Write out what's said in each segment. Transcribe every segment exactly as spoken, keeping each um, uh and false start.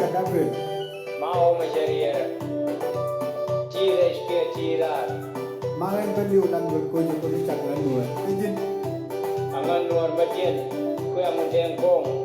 Kadape. Ma o ma jarier. Tira iske tira. Ma en beliu dan wer ko ko ni chak ran wer. Ejin. Angan wer ma tien. Ku yang deng kong.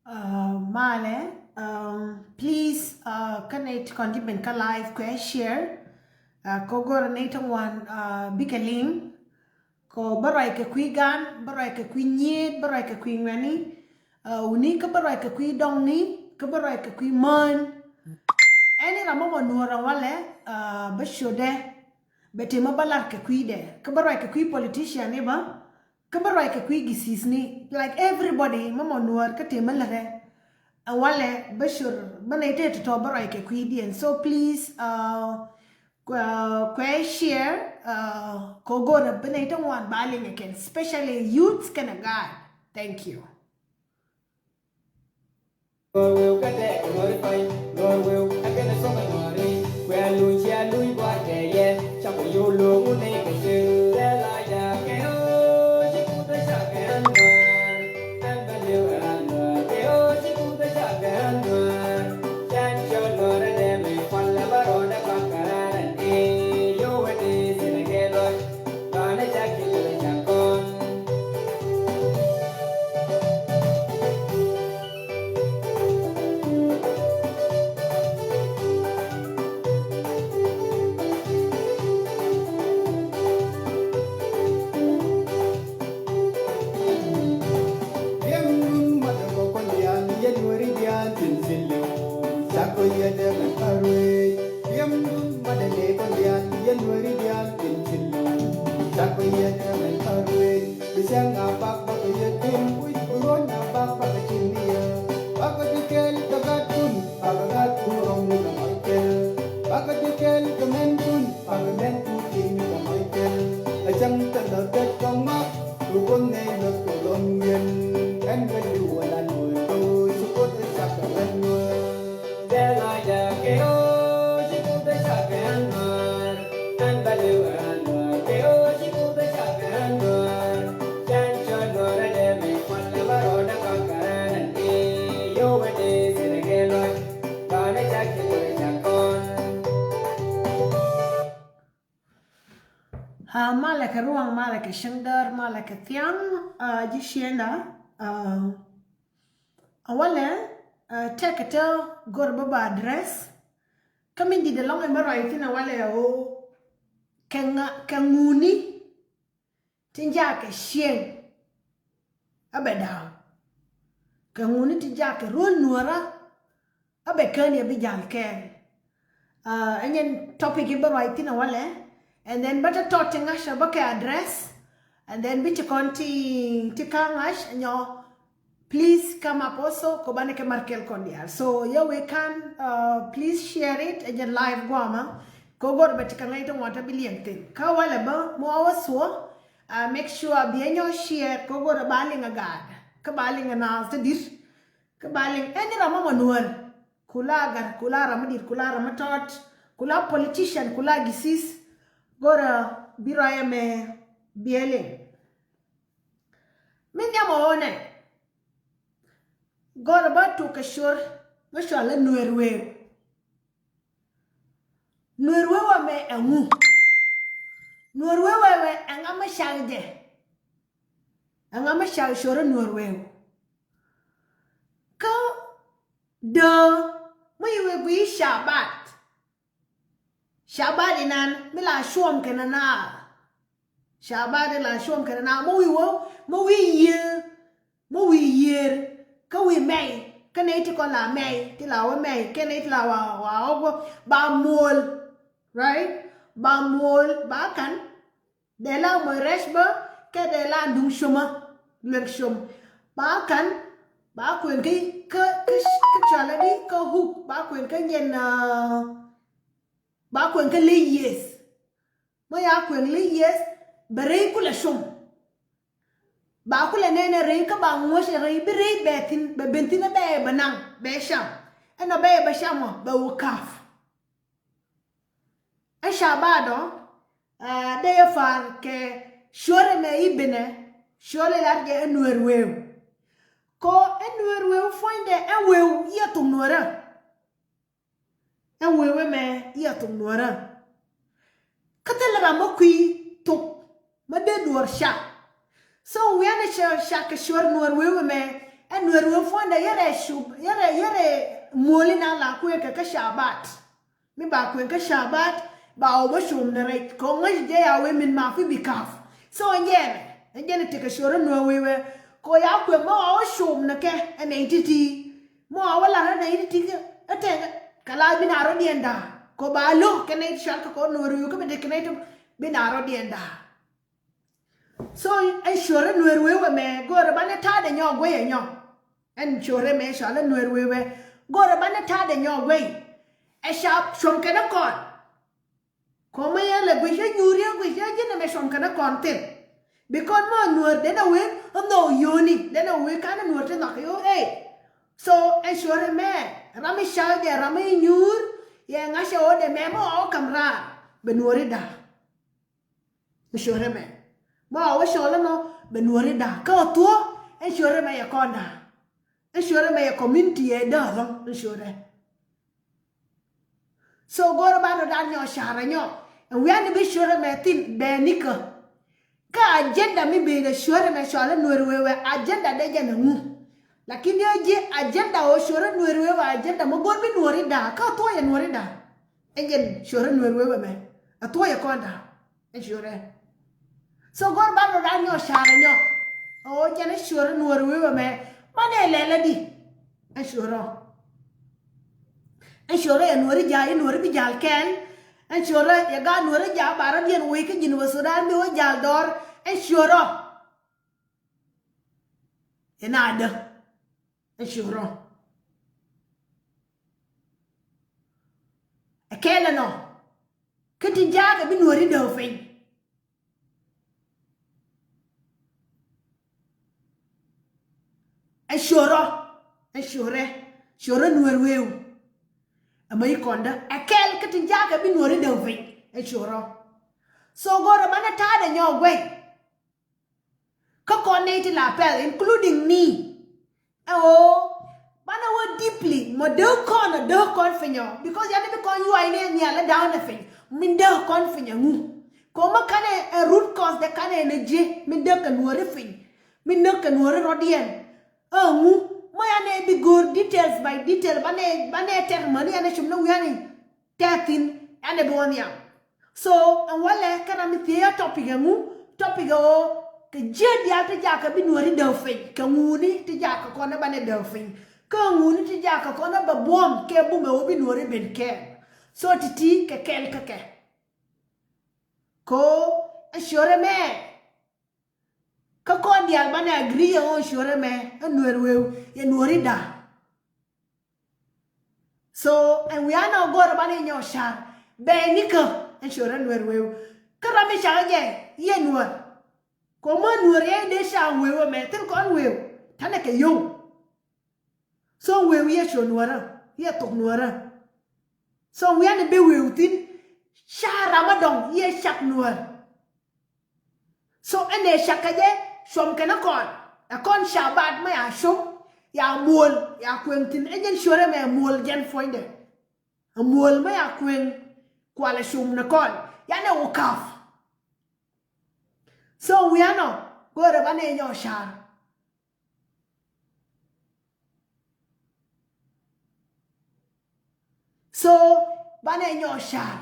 Uh, malɛ, um, please, uh, kä nɛy ti kɔn ji̱ ben kä live kuɛ share. Uh, kɛ go̱r nɛy ti ŋuan, uh, bikɛ liŋ. Kɛ bä ruac kɛ kui̱ gan, bä ruac kɛ kui̱ nyiet, bä ruac kɛ kui̱ ŋuɛni. Uh, wuni kä bä ruac kɛ kui̱ dɔŋni, kä bä ruac kɛ kui̱ män. Ɛn i̱ ram mɔ mɔ nuɔr ɛ walɛ, uh, bä ciötdɛ. Bɛ tëë mɔ bä lar kɛ kui̱dɛ. Kä bä ruac kɛ kui̱ politician i̱ bä. Kä bä ruac kɛ kui̱ gisis ni, like, everybody, mama nuɔr kä tëë mä lärɛ. Ɛ walɛ bä cur bä nɛy tëë tɔ̱tɔ̱ bä ruac kɛ kui̱diɛn. So please, uh, kuɛ, kuɛ share, uh, kɛ go̱rä bä nɛy tëë ŋuan ba liŋ ɛ kɛn, especially youths kɛnɛ guy. Thank you. Ah, malɛ kɛ ruaŋ, malɛ kɛ cäŋ däär, malɛ kɛ thiaŋ, ah, ji̱ ciënda, ah, a walɛ, ah, tɛkɛ tɛ go̱r bä ba address. Kä min di̱t ɛlɔ̱ŋ ɛmɛ ruac thi̱n ɛ walɛ ɣöö kɛ ŋa, kɛ ŋuni ti jakɛ cieŋ ɛ bɛ da̱a̱k. Kɛ ŋuni ti jakɛ ruɔ̱l nuɔ̱ɔ̱rä ɛ bɛ kään yɛ bi jal kɛɛl. Ɛ nyɛn topic i̱ bä ruac thi̱n ɛ walɛ, and then bä te tɔt ti ŋa̱c ɛ bä kɛ address, and then bi ci kɔn ti ti ka̱ ŋa̱c nyɔ. Please come up also kɔ banɛ kɛ mar kɛl kɔn diaal. So yɛ wee kan, please share it ɛ jɛ live guamä. Kɔ gor bɛ ti ka̱ ŋa̱c ti ŋuɔ̱t ɛ bi liɛŋ thi̱n kä walɛ bä mɔ a wä thuɔ. Make sure bi ɛ nyɔ share kɔ gor ɛ ba liŋ ɛ gaat kä ba liŋ ɛ naath ti di̱t. Kä ba liŋ ɛn ni ram mɔ mɔ nuɔ̱ɔ̱r. Kula gar, kula ram mi dit, kula ram mi tɔt, kula politician, kula gisis. Gor ɛ bi ruac ɛmɛ bi ɛ liŋ. Mi nhiam ɛ ɣöö nɛ gɔr bä tuk kɛ cuɔr mi cual i̱ Nuɛr Wëëw. Nuɛr Wëëw ɛmɛ ɛŋu? Nuɛr Wëëw ɛmɛ ɛŋa mi cak jɛ? Ɛŋa mi cak cuɔr i̱ Nuɛr Wëëw? Kä döö mi yi wëë gui̱i̱ cabat. Cabat inan mi la cuɔm kɛnɛ naath. Cabat in la cuɔm kɛnɛ naath mi wi̱i̱ wä mi wi̱i̱ yiëë mi wi̱i̱ yiëër kä wi̱i̱ mɛy. Kä nɛy ti kɔn la mɛy ti la wä mɛy kä nɛy ti la wa wa wä ba muɔl. Right? Ba muɔl ba kan. Dee la moc rɛc bä kɛ dee la duŋ coma. Luek com ba kan ba kueŋ kä kä kä kä cɔalɛ di kä huk ba kueŋ kä nyɛn. Ba kueŋ kä ley yieth. Mɔ ya kueŋ ley yieth bɛ rɛy kulɛ com. Ba kulɛ nɛnɛ rɛy kä ba ŋuɔ̱c rɛy bi rɛy bɛ thin bɛ ben thin bɛ bɛ naŋ bɛ cam. Ɛnɔ bɛ bɛ cam ɔ bɛ wä kaf. Ɛ cabat ɔ dee yɛ far kɛ cuɔr ɛmɛ i̱ binɛ cuɔr ɛ lar jɛ ɛ Nuɛr Wëëw. Kɔ ɛ Nuɛr Wëëw puɔ̱nydɛ ɛ wëëw yɛ thok Nuɔrä. Ɛ wëëw ɛmɛ yɛ thok Nuɔrä. Kä thilɛ ram mi kui̱ thok mi dee duɔ̱ɔ̱r ca. So wianɛ cɛ ca kɛ cuɔr Nuɛr Wëëw ɛmɛ ɛ Nuɛr Wëëw puɔ̱nydɛ yɛrɛ cup yɛrɛ yɛrɛ muɔli na la kuëë kɛ kä cabat. Mi ba kueŋ kä cabat ba wä bä com ni rɛc kɛ ŋäc jɛ ya wee min ma fi bi kaf. So ɛn jɛnɛ ɛn jɛnɛ tekɛ cuɔr i̱ Nuɛr Wëëw ɛ kɛ ya kueŋ ma wa wä com ni kɛ ɛ nɛy ti̱ti̱. Ma wa wä lar ɛ nɛy ti̱ti̱ kä ɛ tɛŋ kɛ la bi na rɔ̱diɛn da̱a̱ kɛ ba lo̱k kɛ nɛy ti cual kɛ kɛ Nuɛr Wëëw kä bi dee kɛ nɛy ti bi na rɔ̱diɛn da̱a̱. So ɛn cuɔr i̱ Nuɛr Wëëw ɛmɛ go̱o̱rɛ banɛ ta̱a̱dɛ nyɔk guey ɛ nyɔk. Ɛn cuɔr ɛmɛ cɔal i̱ Nuɛr Wëëw ɛ go̱o̱rɛ banɛ ta̱a̱dɛ nyɔk guey. Ɛ ca cuɔm kɛn ɛ kɔn. Kɔmɛ yɛn lɛ guic ɛ nyuur yɛ guic ɛ ji̱n ɛmɛ cuɔm kɛn ɛ kɔn thin. Bi kɔn mɔ Nuɛr den ɛ wee ɛ nhɔk yoni den ɛ wee kan ɛ Nuɛr ti nhɔk yɔ ɛ. So ɛn cuɔr ɛmɛ ram i̱ ca jɛ ram i̱ nyuur yɛ ŋa̱cɛ ɣöö dɛ mɛ mɔ ɔ kam raar bɛ Nuɛr i̱ da̱a̱. Ɛn cuɔr ɛmɛ ma wä cɔl ɛnɔ bɛ Nuɛr i̱ da̱a̱ kä ɔ thuɔ̱. Ɛn cuɔr ɛmɛ yɛ kɔn da̱a̱. Ɛn cuɔr ɛmɛ yɛ community yɛ da̱a̱ lɔ̱ŋ ɛn cuɔr ɛ. So go̱o̱rɛ ba rɔ da̱a̱ nyɔ ca̱rɛ nyɔ ɛn wiani bi cuɔr ɛmɛ thin bɛ nikä. Kä agenda mi ben ɛ cuɔr ɛmɛ cɔal i̱ Nuɛr Wëëw ɛ agenda dee jɛn ɛŋu? Lakin yɛ ji̱ agenda ɣöö cuɔr i̱ Nuɛr Wëëw ɛ agenda mi go̱o̱r bi Nuɛr i̱ da̱a̱ kä ɔ thuɔ̱ yɛ Nuɛr i̱ da̱a̱. Ɛn jɛn cuɔr i̱ Nuɛr Wëëw ɛmɛ ɛ thuɔ̱ yɛ kɔn da̱a̱. Ɛn cuɔrɛ. So go̱r ban rɔ dan nyɔ ca̱rɛ nyɔ. Ɛ ɣöö jɛn ɛ cuɔrɛ Nuɛr Wëëw ɛmɛ manɛ lɛlɛ di. Ɛn cuɔrɔ. Ɛn cuɔrɔ yɛ Nuɛri ja̱a̱ i̱ Nuɛri bi ja̱a̱l kɛɛl. Ɛn cuɔrɔ yɛ gaat Nuɛri ja̱a̱ ba rɔ̱diɛn wec kä ji̱n wä Sudan bi wä ja̱a̱l dɔɔr. Ɛn cuɔrɔ. Ɛn a däk. Ɛ ciöt rɔ. Ɛ kɛl ɛnɔ. Kä tin jaakɛ bi Nuɔ̱ri dääk piny. Ɛ ciöt rɔ. Ɛ ciöt rɛ. Ciöt rɔ Nuɛr wëëw. Ɛ mäc kɔndä. Ɛ kɛl kä tin jaakɛ bi Nuɔ̱ri dääk piny. Ɛ ciöt rɔ. So go̱rɛ banɛ ta̱a̱dɛ nyɔɔk guɛy. Kä kɔn nɛy ti la pɛl, including me. Ɛ ɣöö banɛ wä deeply mɔ dee kɔn ɔ dee kɔn piny ɔ, because yani bi kɔn yuay ni nhial ɛ da̱a̱n ɛ piny min dee kɔn piny ɛ ŋu. Kɔmä kanɛ ɛ root cause dɛ kanɛ ɛ nɛ ji̱ min dee kɛ Nuɔ̱ri piny min dee kɛ Nuɔ̱ri rɔ̱diɛn. Ɛ ŋu mɔ yanɛ bi go̱o̱r details by detail banɛ banɛ tɛr mäni yanɛ cum ni wiani. tɛthin ɛn ɛ bi wä nhiam. So ɛn walɛ kɛ ram mi thiee ya topic ɛŋu, topic ɛ ɣöö kɛ jiɛt diaal ti jakä bi nuɔ̱ri däk piny, kɛ ŋuni ti jakä kɔn ɛ banɛ däk piny, kɛ ŋuni ti jakä kɔn ɛ bɛ buɔ̱m kɛ bumɛ ɣöö bi nuɔ̱ri ben kɛɛl. So ti̱ti̱ kɛ kɛɛl kä kɛ kɛ ɣöö ɛ ciöt ɛmɛ. Kä kɔn diaal banɛ agree ɛ ɣöö ciöt ɛmɛ ɛ nuɛr wëë yɛ nuɔ̱ri da̱. So ɛn wi̱i̱ anɔ go̱o̱rɛ banɛ nyɔk car bɛɛnikä ɛn ciöt ɛ nuɛr wëë. Kä ram mi cakɛ jɛ yɛ nuɔ̱r. Kɛ ɣöö mɔ nuɔ̱r yɛ dee ca wëë ɛmɛ thil kɔn wëë. Ta̱nɛ kɛ yio̱w. So wëë yɛ ciöt nuɔ̱rä, yɛ thok nuɔ̱rä. So wi̱i̱ anɛ bi wëë thi̱n ca ram a dɔ̱ŋ yɛ cak nuɔ̱r. So ɛn ɛ cak kɛ jɛ cuɔm kɛn ɛ kɔn. Ɛ kɔn ca bat mɛ ya cuɔm, ya muɔl, ya kueŋ thi̱n. Ɛ jɛn ciöt ɛmɛ muɔl jɛn puɔ̱nydɛ. Ɛ muɔl mɛ ya kueŋ kualɛ cuɔm ni kɔn. Yanɛ wä kap. So wi̱i̱ anɔ go̱o̱rɛ banɛ nyɔk car. So banɛ nyɔk car.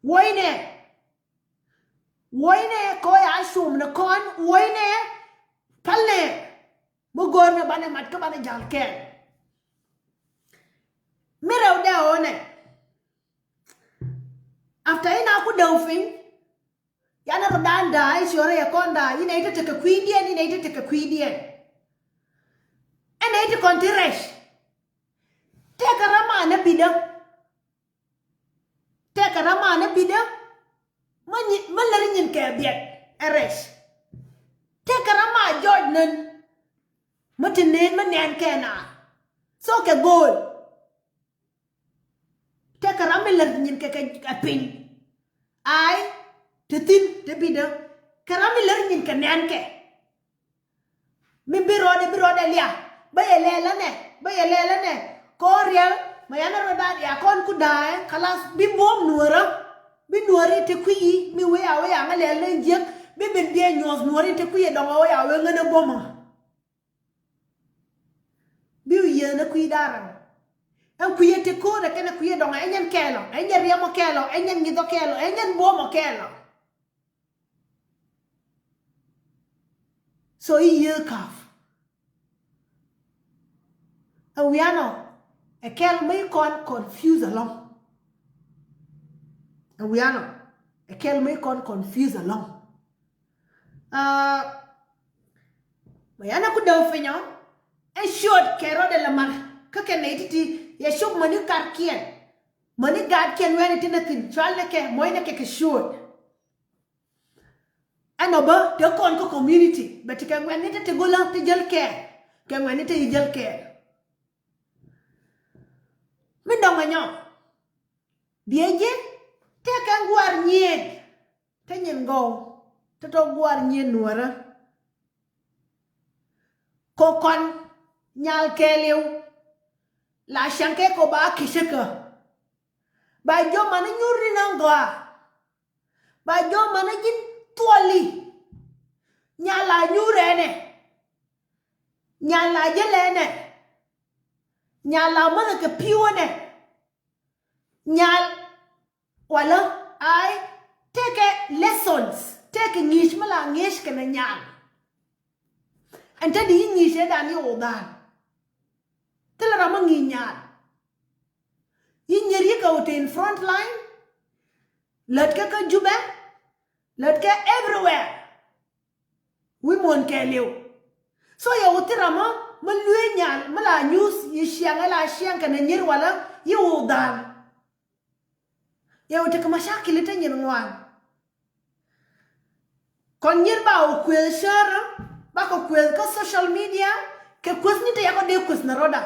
Wuɔ̱cnɛ, wuɔ̱cnɛ kɛ ɣöö ya cuɔm ni kɔn, wuɔ̱cnɛ, pälnɛ. Mi go̱o̱rnɛ banɛ mat kä banɛ ja̱l kɛɛl. Mi rɛwdɛ ɣöö nɛ, after in a ku däk piny, yan rɔ dan da̱a̱, i̱ ciöt rɛy ɛ kɔn da̱a̱, in ɛ i̱ te tekɛ kui̱diɛn, in ɛ i̱ te tekɛ kui̱diɛn. Ɛn ɛ i̱ ti kɔn ti rɛc. Tëëkɛ ram anɛ bi̱dä. Tëëkɛ ram anɛ bi̱dä. Mä nyi-, mä lär nyin kɛ biɛt ɛ rɛc. Tëëkɛ ram a jɔɔc nän. Mä ti neen mä nɛn kɛ na. So kɛ go̱o̱l. Tëëkɛ ram mi lär nyin kɛ kɛ piny. Ay, te thi̱n, te bi̱dä. Kɛ ram mi lär nyin kɛ nɛn kɛ. Mi bi rɔɔdɛ, bi rɔɔdɛ lia. Bä yɛ lɛl anɛ, bä yɛ lɛl anɛ. Kɔn riɛl, mɛ yan rɔ da̱a̱ ya kɔn ku da̱a̱, kalas, bi buɔ̱m nuɔ̱rä. Bi nuɔ̱ri te kui̱ i̱, mi wee a wee a ŋä lɛl ni jiäk. Bi bin biɛ nyuɔ̱th nuɔ̱ri te kui̱ i̱ dɔŋ a wee a wee ŋän ɛ buɔ̱mä. Bi wi̱i̱ yieeth ni kui̱ da̱ŋ rɛw. Ɛn kui̱ ɛ ti ko̱o̱r ɛ kɛn ɛ kui̱ ɛ dɔ̱ŋ ɛ nyɛn kɛɛl ɔ, ɛ nyɛn riɛm ɔ kɛɛl ɔ, ɛ nyɛn ŋi̱th ɔ kɛɛl ɔ, ɛ nyɛn buɔ̱m ɔ kɛɛl ɔ. So i̱ yieeth ka̱p. Ɛ wianɔ ɛ kɛl mi kɔn confuse alɔŋ. Ɛ wianɔ ɛ kɛl mi kɔn confuse alɔŋ. Aa, mɛ yan ɛ ku däk pinyɔ ɛ ciöt kɛ rɔɔdɛ lɛ mar kä kɛ nɛy ti̱ti̱ yɛ cop mäni karkiɛn. Mäni gaatkiɛn wɛɛni ti nɛ thi̱n cual nɛ kɛ mɔc nɛ kɛ kɛ ciöt. Ɛn ɔ bä te kɔn kä community bɛ ti kɛ ŋuɛ̈tni ti ti go̱lä ti jäl kɛɛl kɛ ŋuɛ̈tni ti yi jäl kɛɛl. Mi dɔ̱ŋ ɛ nyɔ biɛ ji̱ tëëkɛ gua̱a̱r nyiet. Te nyin gɔw te tɔ gua̱a̱r nyiet nuɔ̱ɔ̱rä. Ko kɔn nyal kɛɛliw la caŋ kɛ ko ba ki̱cäkä. Ba jiɔ man i̱ nyuur ni naŋ gɔaa. Ba jiɔ man i̱ ji̱n thuɔli. Nyal la nyuur ɛnɛ. Nyal la jäl ɛnɛ. Nyal la mäth kɛ pi̱w ɛnɛ. Nyal walä ay tëëkɛ lessons tëëkɛ ŋi̱i̱c mi la ŋi̱i̱c kɛnɛ nyal. Ɛn te di i̱ ŋi̱i̱c ëëdan i̱ wudhan. Thilɛ ram mi ŋi̱i̱c nyal. I̱ nyier i̱ kɛ wä te in front line. Lätkɛ kä Jubɛ. Lätkɛ everywhere. Wi̱i̱ muɔ̱ɔ̱n kɛɛliw. So yɛ wä thil ram mi luee nyal mi la nyuuth yi ciaŋ ɛ la ciaŋ kɛnɛ nyier walä yi wä dhal. Yɛ wä tekɛ macakili te nyin ŋuan. Kɔn nyier ba wä kuëth cäärä ba kɛ kuëth kä social media kɛ kuëth ni te yakɔ dee kuëth ni rɔda.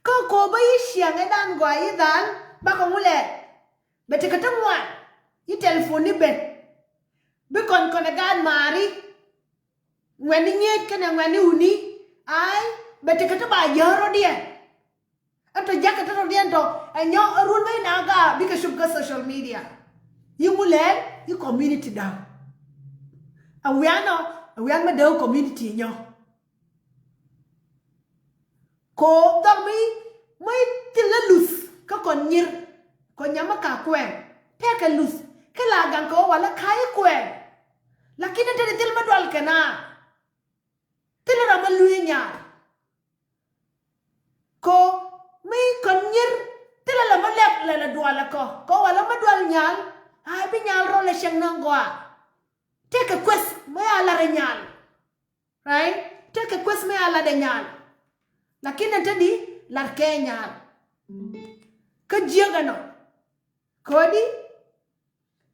Kä ko̱o̱pä yi ciaŋ ɛ dan gɔaa yi dhal bakɔ ŋulɛ. Bɛ tekɛ ti ŋuan yi telephone ni ben. Bi kɔn kɔn ɛ gaat maari. Ŋuɛni nyiet kɛnɛ ŋuɛni wuni. Ay bɛ tekɛ ti ba jäär rɔdiɛn. Ɛn tɔ jakä ti rɔdiɛn tɔ ɛ nyɔ ɛ run bä yi na gaat bikɛ cup kä social media. Yi ŋulɛ yi community da̱ŋ. Ɛ wianɔ ɛ wian bä dee community nyɔ. Kɛ ɣöö dhɔr mi, mi thilɛ luth kä kɔn nyir, kɔn nyam mi ka kuɛn, tëëkɛ luth, kä la gaŋ kɛ ɣöö walɛ ka̱a̱c kuɛn. Lakin in te di thil mi dual kɛ na, thilɛ ram mi luee nyal. Kɛ ɣöö mi kɔn nyir, thilɛ ram mi lɛp lɛ lɛ dual ɛ kɔ, kɛ ɣöö walɛ mi dual nyal, a bi nyal rɔ lɛ cieŋ ni gɔaa. Tëëkɛ kueth mi a lar ɛ nyal. Right? Tëëkɛ kueth mi a lat ɛ nyal. Lakin ɛn te di lat kɛ nyal. Kä jiäk ɛnɔ. Kodi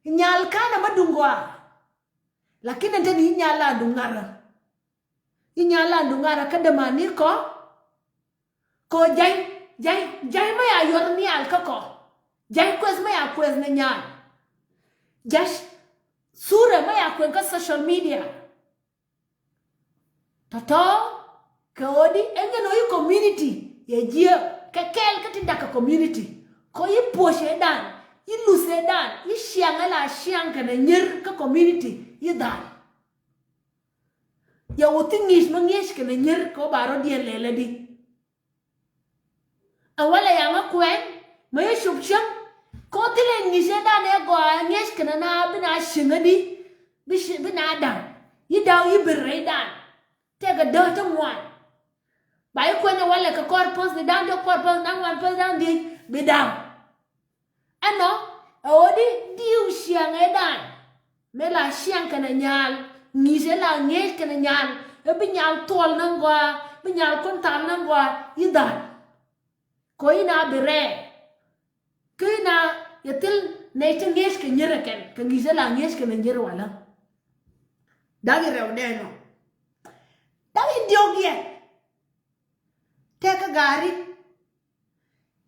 nyal kanɛ ma duŋ gɔaa. Lakin ɛn te di nyal la duŋ ŋarä. Inyal la duŋ ŋarä kä dämani kɔ. Kɔ jay, jay, jay ma ya yuɔr nhial kä kɔ. Jay kueth ma ya kueth ni nyal. Jay sura ma ya kueth kä social media. Tɔtɔ kɛ ɣöö di ɛn jɛn ɣöö i̱ community yɛ jiɛ kɛ kɛɛl kä ti da̱k kɛ community. Kɔ i̱ puɔ̱c ëëdan, i̱ luth ëëdan, i̱ ciaŋ ɛ la ciaŋ kɛnɛ nyier kä community i̱ dhal. Yɛ wä thi ŋi̱i̱c mä ŋi̱eec kɛnɛ nyier kɛ ɣöö ba rɔ̱diɛn lɛl ɛ di. Ɛ walɛ yaŋä kuɛn mä yɛ cop cäŋ kɛ ɣöö thilɛ ŋi̱i̱c ëëdan ɛ gɔaa ɛ ŋi̱eec kɛnɛ na bi na cieŋädi bi na da̱ŋ. I̱ da̱w i̱ bi rɛydan tëëkɛ däär ti ŋuan. Ba i̱ kuɛn ɛ walɛ kɛ kɔr päth di da̱ŋ diɔk kɔr päth da̱ŋ ŋuan päth da̱ŋ dhiec bi da̱ŋ. Ɛnɔ ɛ ɣöö di diw ciaŋ ëëdan. Mëë la ciaŋ kɛnɛ nyal, ŋi̱i̱cɛ la ŋi̱eec kɛnɛ nyal, ɛ bi nyal thuɔl ni gɔaa, bi nyal kun thal ni gɔaa i̱ dhal. Kɛ ɣöö i̱ na bi rɛɛ. Kä i̱ na yɛ thil nɛy ti ŋi̱eec kɛ nyier ɛ kɛn, kɛ ŋi̱i̱cɛ la ŋi̱eec kɛnɛ nyier walä. Dak i̱ rɛw dɛn ɔ. Dak i̱ diɔ̱k yɛ. Tëëkä gaari.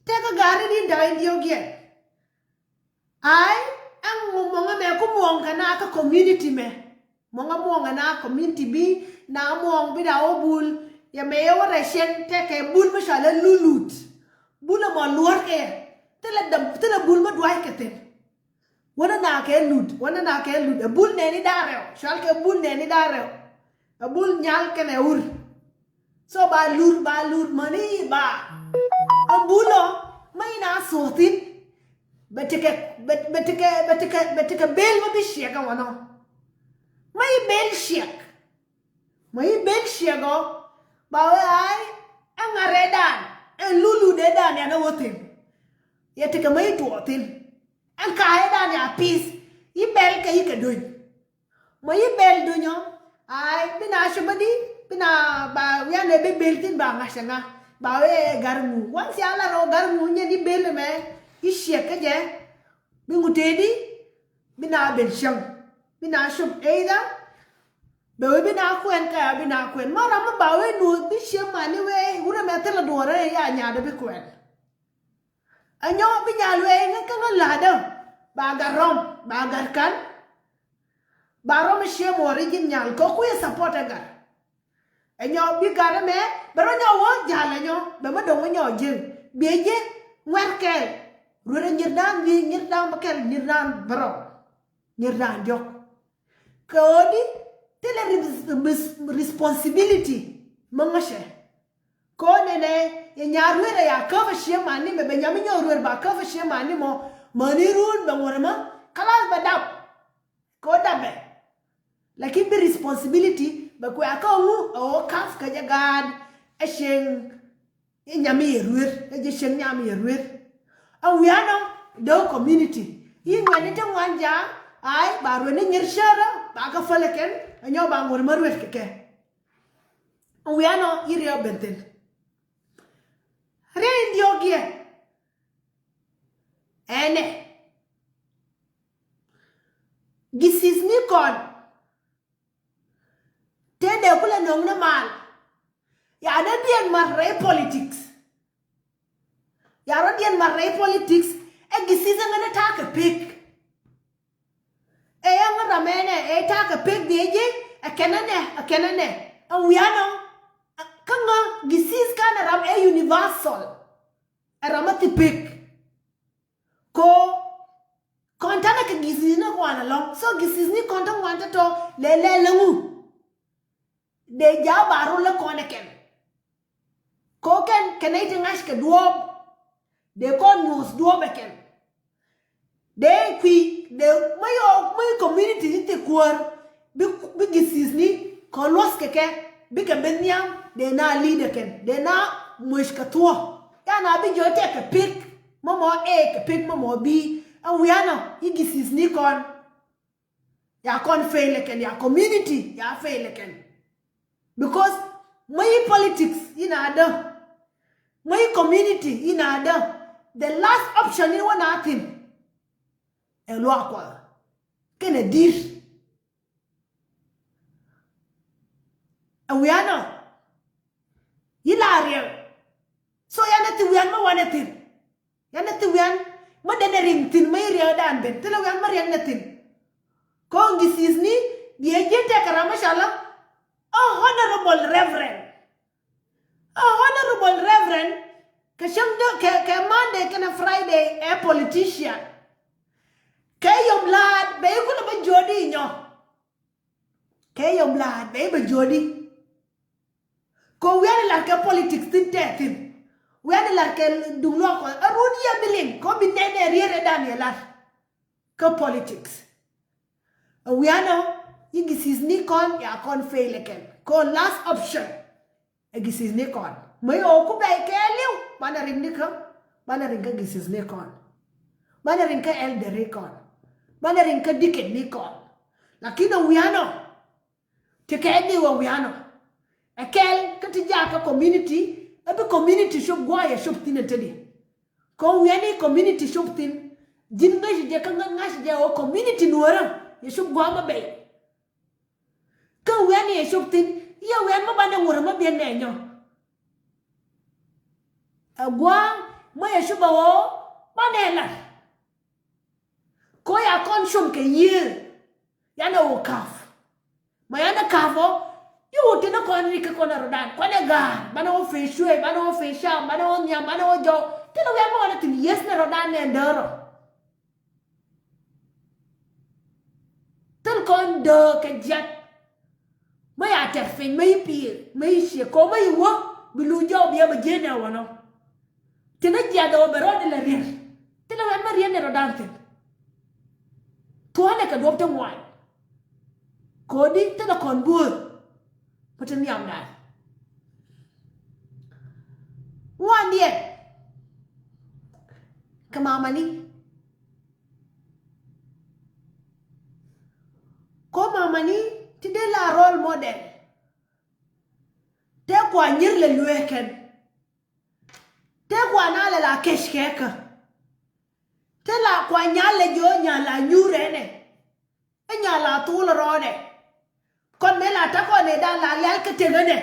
Tëëkä gaari ni da̱k in diɔ̱k yɛn. Ay, ɛn ŋu muɔ̱ŋä mɛ ku muɔ̱ŋ kɛ na kä community mɛ. Muɔ̱ŋä muɔ̱ŋ kɛ na community bi na muɔ̱ŋ bi da wä bul. Yɛ mɛ yɛ wä rɛ cɛn tëëkɛ bul mi cɔal ɛ lulut. Bul ɛmɔ luɔ̱r kɛ. Thilɛ däm, thilɛ bul mi dua̱c kɛ thi̱n. Wänä na kɛ lut, wänä na kɛ lut. Ɛ bul nɛni da̱rɛw, cual kɛ bul nɛni da̱rɛw. Ɛ bul nyal kɛnɛ ur. So ba lur, ba lur mäni ba. Ɛ bul ɔ, mä in a thuɔ̱thin. Bɛ tekɛ, bɛ, bɛ tekɛ, bɛ tekɛ, bɛ tekɛ bel mä bi ciɛk ɛ wänɔ. Mä in bel ciɛk. Mä i̱ ben ciɛk ɔ ba wee ay. Ɛŋa rɛɛdan ɛn lulu dee dan yan ɛ wä thi̱n. Yɛ tekɛ mä i̱ tuɔɔk thi̱n. Ɛn ka̱a̱cɛ dan ya pi̱th i̱ bɛl kɛ i̱ kɛ do̱ny. Mä i̱ bɛl do̱ny ɔ ay bi na cop bä di bi na ba wianɛ bi bel thi̱n ba ŋa̱c ɛŋa ba wee ɛ gar ŋu wan thia̱a̱ la rɔ gar ŋu nyɛn i̱ bel ɛmɛ i̱ ciɛk kä jɛ. Bi ŋu tëëdi bi na ben cäŋ bi na cop either. Bɛ wee bi na kuɛn kɛ a bi na kuɛn ma ram mi ba wee nuɔth bi ciek mani wee wurɛ mɛ thilɛ duɔrɛ ya nyaadɛ bi kuɛn. Ɛ nyɔ bi nyal wee ŋä kä ŋä la̱dä ba gat rɔm ba gat kan. Ba rɔm ciek muɔri ji̱n nyal kɛ kui̱ support ɛ gat. Ɛ nyɔ bi gat ɛmɛ bɛ rɔ nyɔ wä jal ɛ nyɔ bɛ mä dɔ̱ŋ wä nyɔ ji̱n biɛ ji̱ ŋuɛ̈r kɛɛl. Ruet ɛ nyirdan bi nyirdan bä kɛl nyirdan bä rɔ. Nyirdan diɔ̱k. Kɛ ɣöö di thilɛ ris-, ris-, responsibility mä ŋäcɛ. Kɛ ɣöö nɛnɛ yɛ nyaar ruet ɛ ya käp ɛ ciek mani mɛ bɛ nyam mi nyɔ ruet ba käp ɛ ciek mani mɔ mäni run bɛ ŋuɔ̱t ɛmä. Kalas bɛ dap. Kɛ ɣöö dapɛ. Lakin bi responsibility bɛ kuɛ a kä ŋu ɛ ɣöö ka̱th kä jɛ gaat ɛ cieŋ. I̱ nyam i̱ yɛ ruer ɛ jɛ cieŋ nyam i̱ yɛ ruer. Ɛ wianɔ dee community i̱ ŋuɛ̈tni ti ŋuan ja̱a̱ŋ. Ay ba ruet ni nyir cärä ba kä fäl ɛ kɛn ɛ nyɔk ba ŋuɔ̱t mä ruet kɛ kɛ. Ɛ wianɔ i̱ riɛ ben thil. Riɛ in diɔ̱k yɛ. Ɛnɛ disease ni kɔn. Tëë dee kulɛ nöŋ ni mal. Ya dee diɛn mat rɛy politics. Ya rɔ diɛn mat rɛy politics. Ɛ disease ɛ ŋäni ta̱a̱ kɛ pek. Ɛ yɛ ŋä ram ɛnɛ ɛ ta̱a̱ kɛ pek diɛ ji̱. Ɛ kɛn ɛnɛ ɛ kɛn ɛnɛ ɛ wianɔ. Kä ŋä disease kan ɛ ram ɛ universal. Ɛ ram ɛ thi pek. Ko kɔn tanɛ kɛ disease ni kɔn alɔŋ. So disease ni kɔn tɔ ŋuan tɔtɔ lɛ lɛ läŋu. Dee ja̱a̱ ba rol lä kɔn ɛ kɛn. Ko kɛn kɛ nɛy ti ŋa̱ckɛ duɔ̱ɔ̱p. Dee kɔn nyuɔ̱th duɔ̱ɔ̱p ɛ kɛn. Dee kui̱ dee mä yɔɔk mä community ti ti kuäär bi bi githithni kɔ luɔ̱th kɛ kɛ bikɛ ben nhiam. Dee na leader kɛn dee na muec kɛ thuɔ̱k. Yan a bi jiɔ tɛk kɛ pek mä mɔ A kɛ pek mä mɔ B. Ɛ wianɔ i̱ githithni kɔn. Ya kɔn fail ɛ kɛn ya community ya fail ɛ kɛn. Because mä yi politics in a dä mä yi community in a dä. The last option in wä na thin. Ɛ luaak kuɔth kɛn ɛ dir. Ɛ wianɔ yi la riɛk. So yan ɛ thi wian mä wanɛ thin. Yan ɛ thi wian mä den ɛ riŋ thin mä yi riɛk dan ben thilɛ wian mä riɛk nɛ thin. Kɔn githithni diɛ ji̱n tɛk kɛ ram mä cɔal a honorable reverend. A honorable reverend kɛ cäŋ dee kɛ kɛ Monday kɛnɛ Friday ɛ politician. Kɛ yom laat bɛ ikulɛ bä jiɔdi inyɔ. Kɛ yom laat bɛ ibä jiɔdi. Kɛ wian ilar kɛ politics thin tɛthin. Wian ilar kɛ duŋ luɔk kɔ a run yɛ biliŋ kɔ bi nɛn ɛ rier ɛ dan yɛ lar. Kä politics. Ɛ wianɔ yi githithni kɔn ya kɔn fail ɛ kɛn kɔ last option. Ɛ githithni kɔn mä yɛ ɣöö ku bɛy kɛɛliw banɛ riŋ ni kä banɛ riŋ kä githithni kɔn. Banɛ riŋ kä elderni kɔn. Banɛ riŋ kä deaconni kɔn. Lakin ɛ wianɔ ti kɛɛliw ɛ wianɔ. Ɛ kɛl kä ti jakä community ɛ bi community cop gua̱a̱ yɛ cop thin ɛ tedi. Kɛ wiani community cop thin ji̱n ŋäc jɛ kä ŋäc ŋa̱c jɛ ɣöö community nuɔrä yɛ cop gua̱a̱ mä bɛy. Kä wiani yɛ cop thin yɛ wian mä banɛ ŋurä mä biɛ nɛɛnyɔ. Ɛ gua̱a̱ mä yɛ cop ɛ ɣöö banɛ lar. Ko ya kɔn com kɛ yiëë. Yan ɛ wä ka̱p. Ma yan ɛ ka̱p ɔ i̱ wä tin ɛ kɔn rik kä kɔn ɛ rɔ̱dan kɔn ɛ ga̱a̱r banɛ wä pec cuëë banɛ wä pec cam banɛ wä nhiam banɛ wä jɔw. Thilɛ wian bä kɔn ɛ thi̱n yieth nɛ rɔ̱dan nɛ däär ɔ. Thil kɔn dääk kɛ jiat. Mä ya tɛr piny mä i̱ pi̱i̱r mä i̱ ciek kɔ mä i̱ wä bi luc jɔw biɛ bä jiɛn ɛ wä nɔ. Tin ɛ jiat ɛ wä bɛ rɔɔd ilɛ rier. Thilɛ wian mä rier nɛ rɔ̱dan thi̱n. Thuɔ̱ɔ̱nɛ kɛ duɔ̱p ti ŋuan. Kodi thilɛ kɔn buɔ̱ɔ̱th. Kä ti nhiamdan ŋuan diɛ. Kɛ mamani. Ko mamani ti dee la role model. Te kua nyir lɛ luee kɛn. Te kua na lɛ la kec kɛ kä. Te la kua nyal lɛ jiɔ nyal la nyuur ɛnɛ. Ɛ nyal la thul rɔɔdɛ. Kɔn mëë la takɔ nɛ dan la lial kä tekɛ nɛ.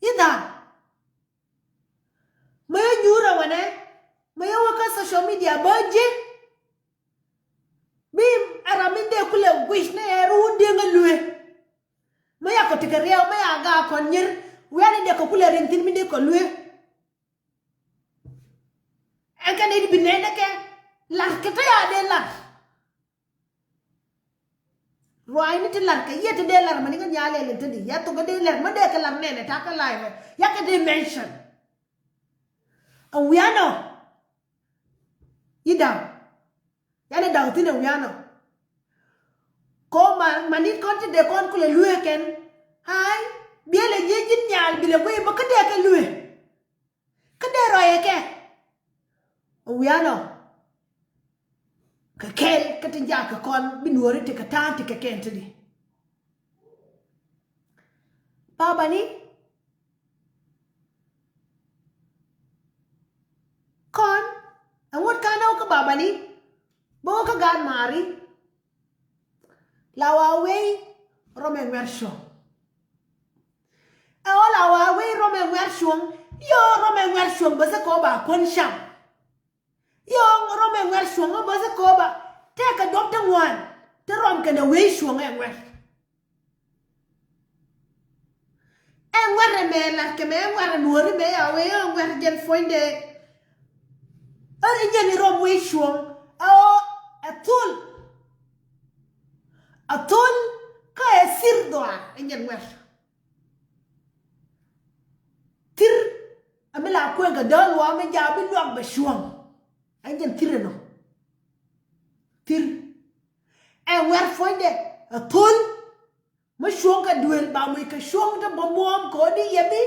Ithan. Mëë nyuur ɛ wɛnɛ. Mëë wä kä social media bä ji̱. Bi ɛ ram min dee kulɛ guic ni ɛ run diɛŋ ɛ luee. Mëë yakɔ tekɛ riɛw mëë ya gaak kɔn nyir. Wian in dee kɛ kulɛ riŋ thin min dee kɔ luee. Ɛn kɛn in bi nɛn ɛ kɛ lar kɛ te ya dee lar. Ruaacni ti lar kɛ yiëë ti dee lar mani kä nyal ɛl in te di ya thok kä dee lar mä dee kɛ lar nɛn ɛ ta̱a̱ kä live ɛ yakɛ dee mention. Ɛ wianɔ. I̱ da̱ŋ. Yan ɛ da̱ŋ thi̱n ɛ wianɔ. Ko ma manit kɔn ti dee kɔn kulɛ luee kɛn. Ay biɛl ɛ jiɛ ji̱n nyal bilɛ guiy bä kä dee kɛ luee. Kä dee rɔyɛ kɛ. Ɛ wianɔ. Kɛ kɛl kä ti jak kɛ kɔn bi nuɔri ti kɛ ta̱a̱n ti kɛ kɛn ti di. Babani. Kɔn ɛŋut kanɛ wä kä babani. Bä wä kä gaat mari. La wa wei rɔmɛ ŋuɛr cuɔ̱ŋ. Ɛ ɣöö la wa wei rɔmɛ ŋuɛr cuɔ̱ŋ. Yɔ rɔmɛ ŋuɛr cuɔ̱ŋ bä thɛ kɔ ba kuän cam. Yɔ rɔmɛ ŋuɛr cuɔ̱ŋ bä thɛ kɔ ba tɛkɛ duɔ̱p ti ŋuan. Ti rɔm kɛnɛ wei cuɔ̱ŋ ɛ ŋuɛr. Ɛ ŋuɛr ɛmɛ lat kɛ mɛ ɛ ŋuɛr ɛ nuɔ̱ɔ̱ri mɛ ya wee ɛ ŋuɛr jɛn puɔ̱nydɛ. Ɛ ri nyɛn i̱ rɔm wec cuɔ̱ŋ ɛ ɣöö ɛ thul. Ɛ thul kä ɛ thir dhɔaar ɛ nyɛn ŋuɛr. Ɛ mi la kuɛn kɛ dee luaak mi jaa bi luak bɛ cuɔ̱ŋ. Ɛn jɛn thir ɛnɔ. Thir. Ɛ ŋuɛ̈r puɔ̱nydɛ ɛ thol. Mi cuɔ̱ŋ kɛ duel ba moc kɛ cuɔ̱ŋ te bä muɔ̱ɔ̱m kɛ ɣöö di yɛ bi,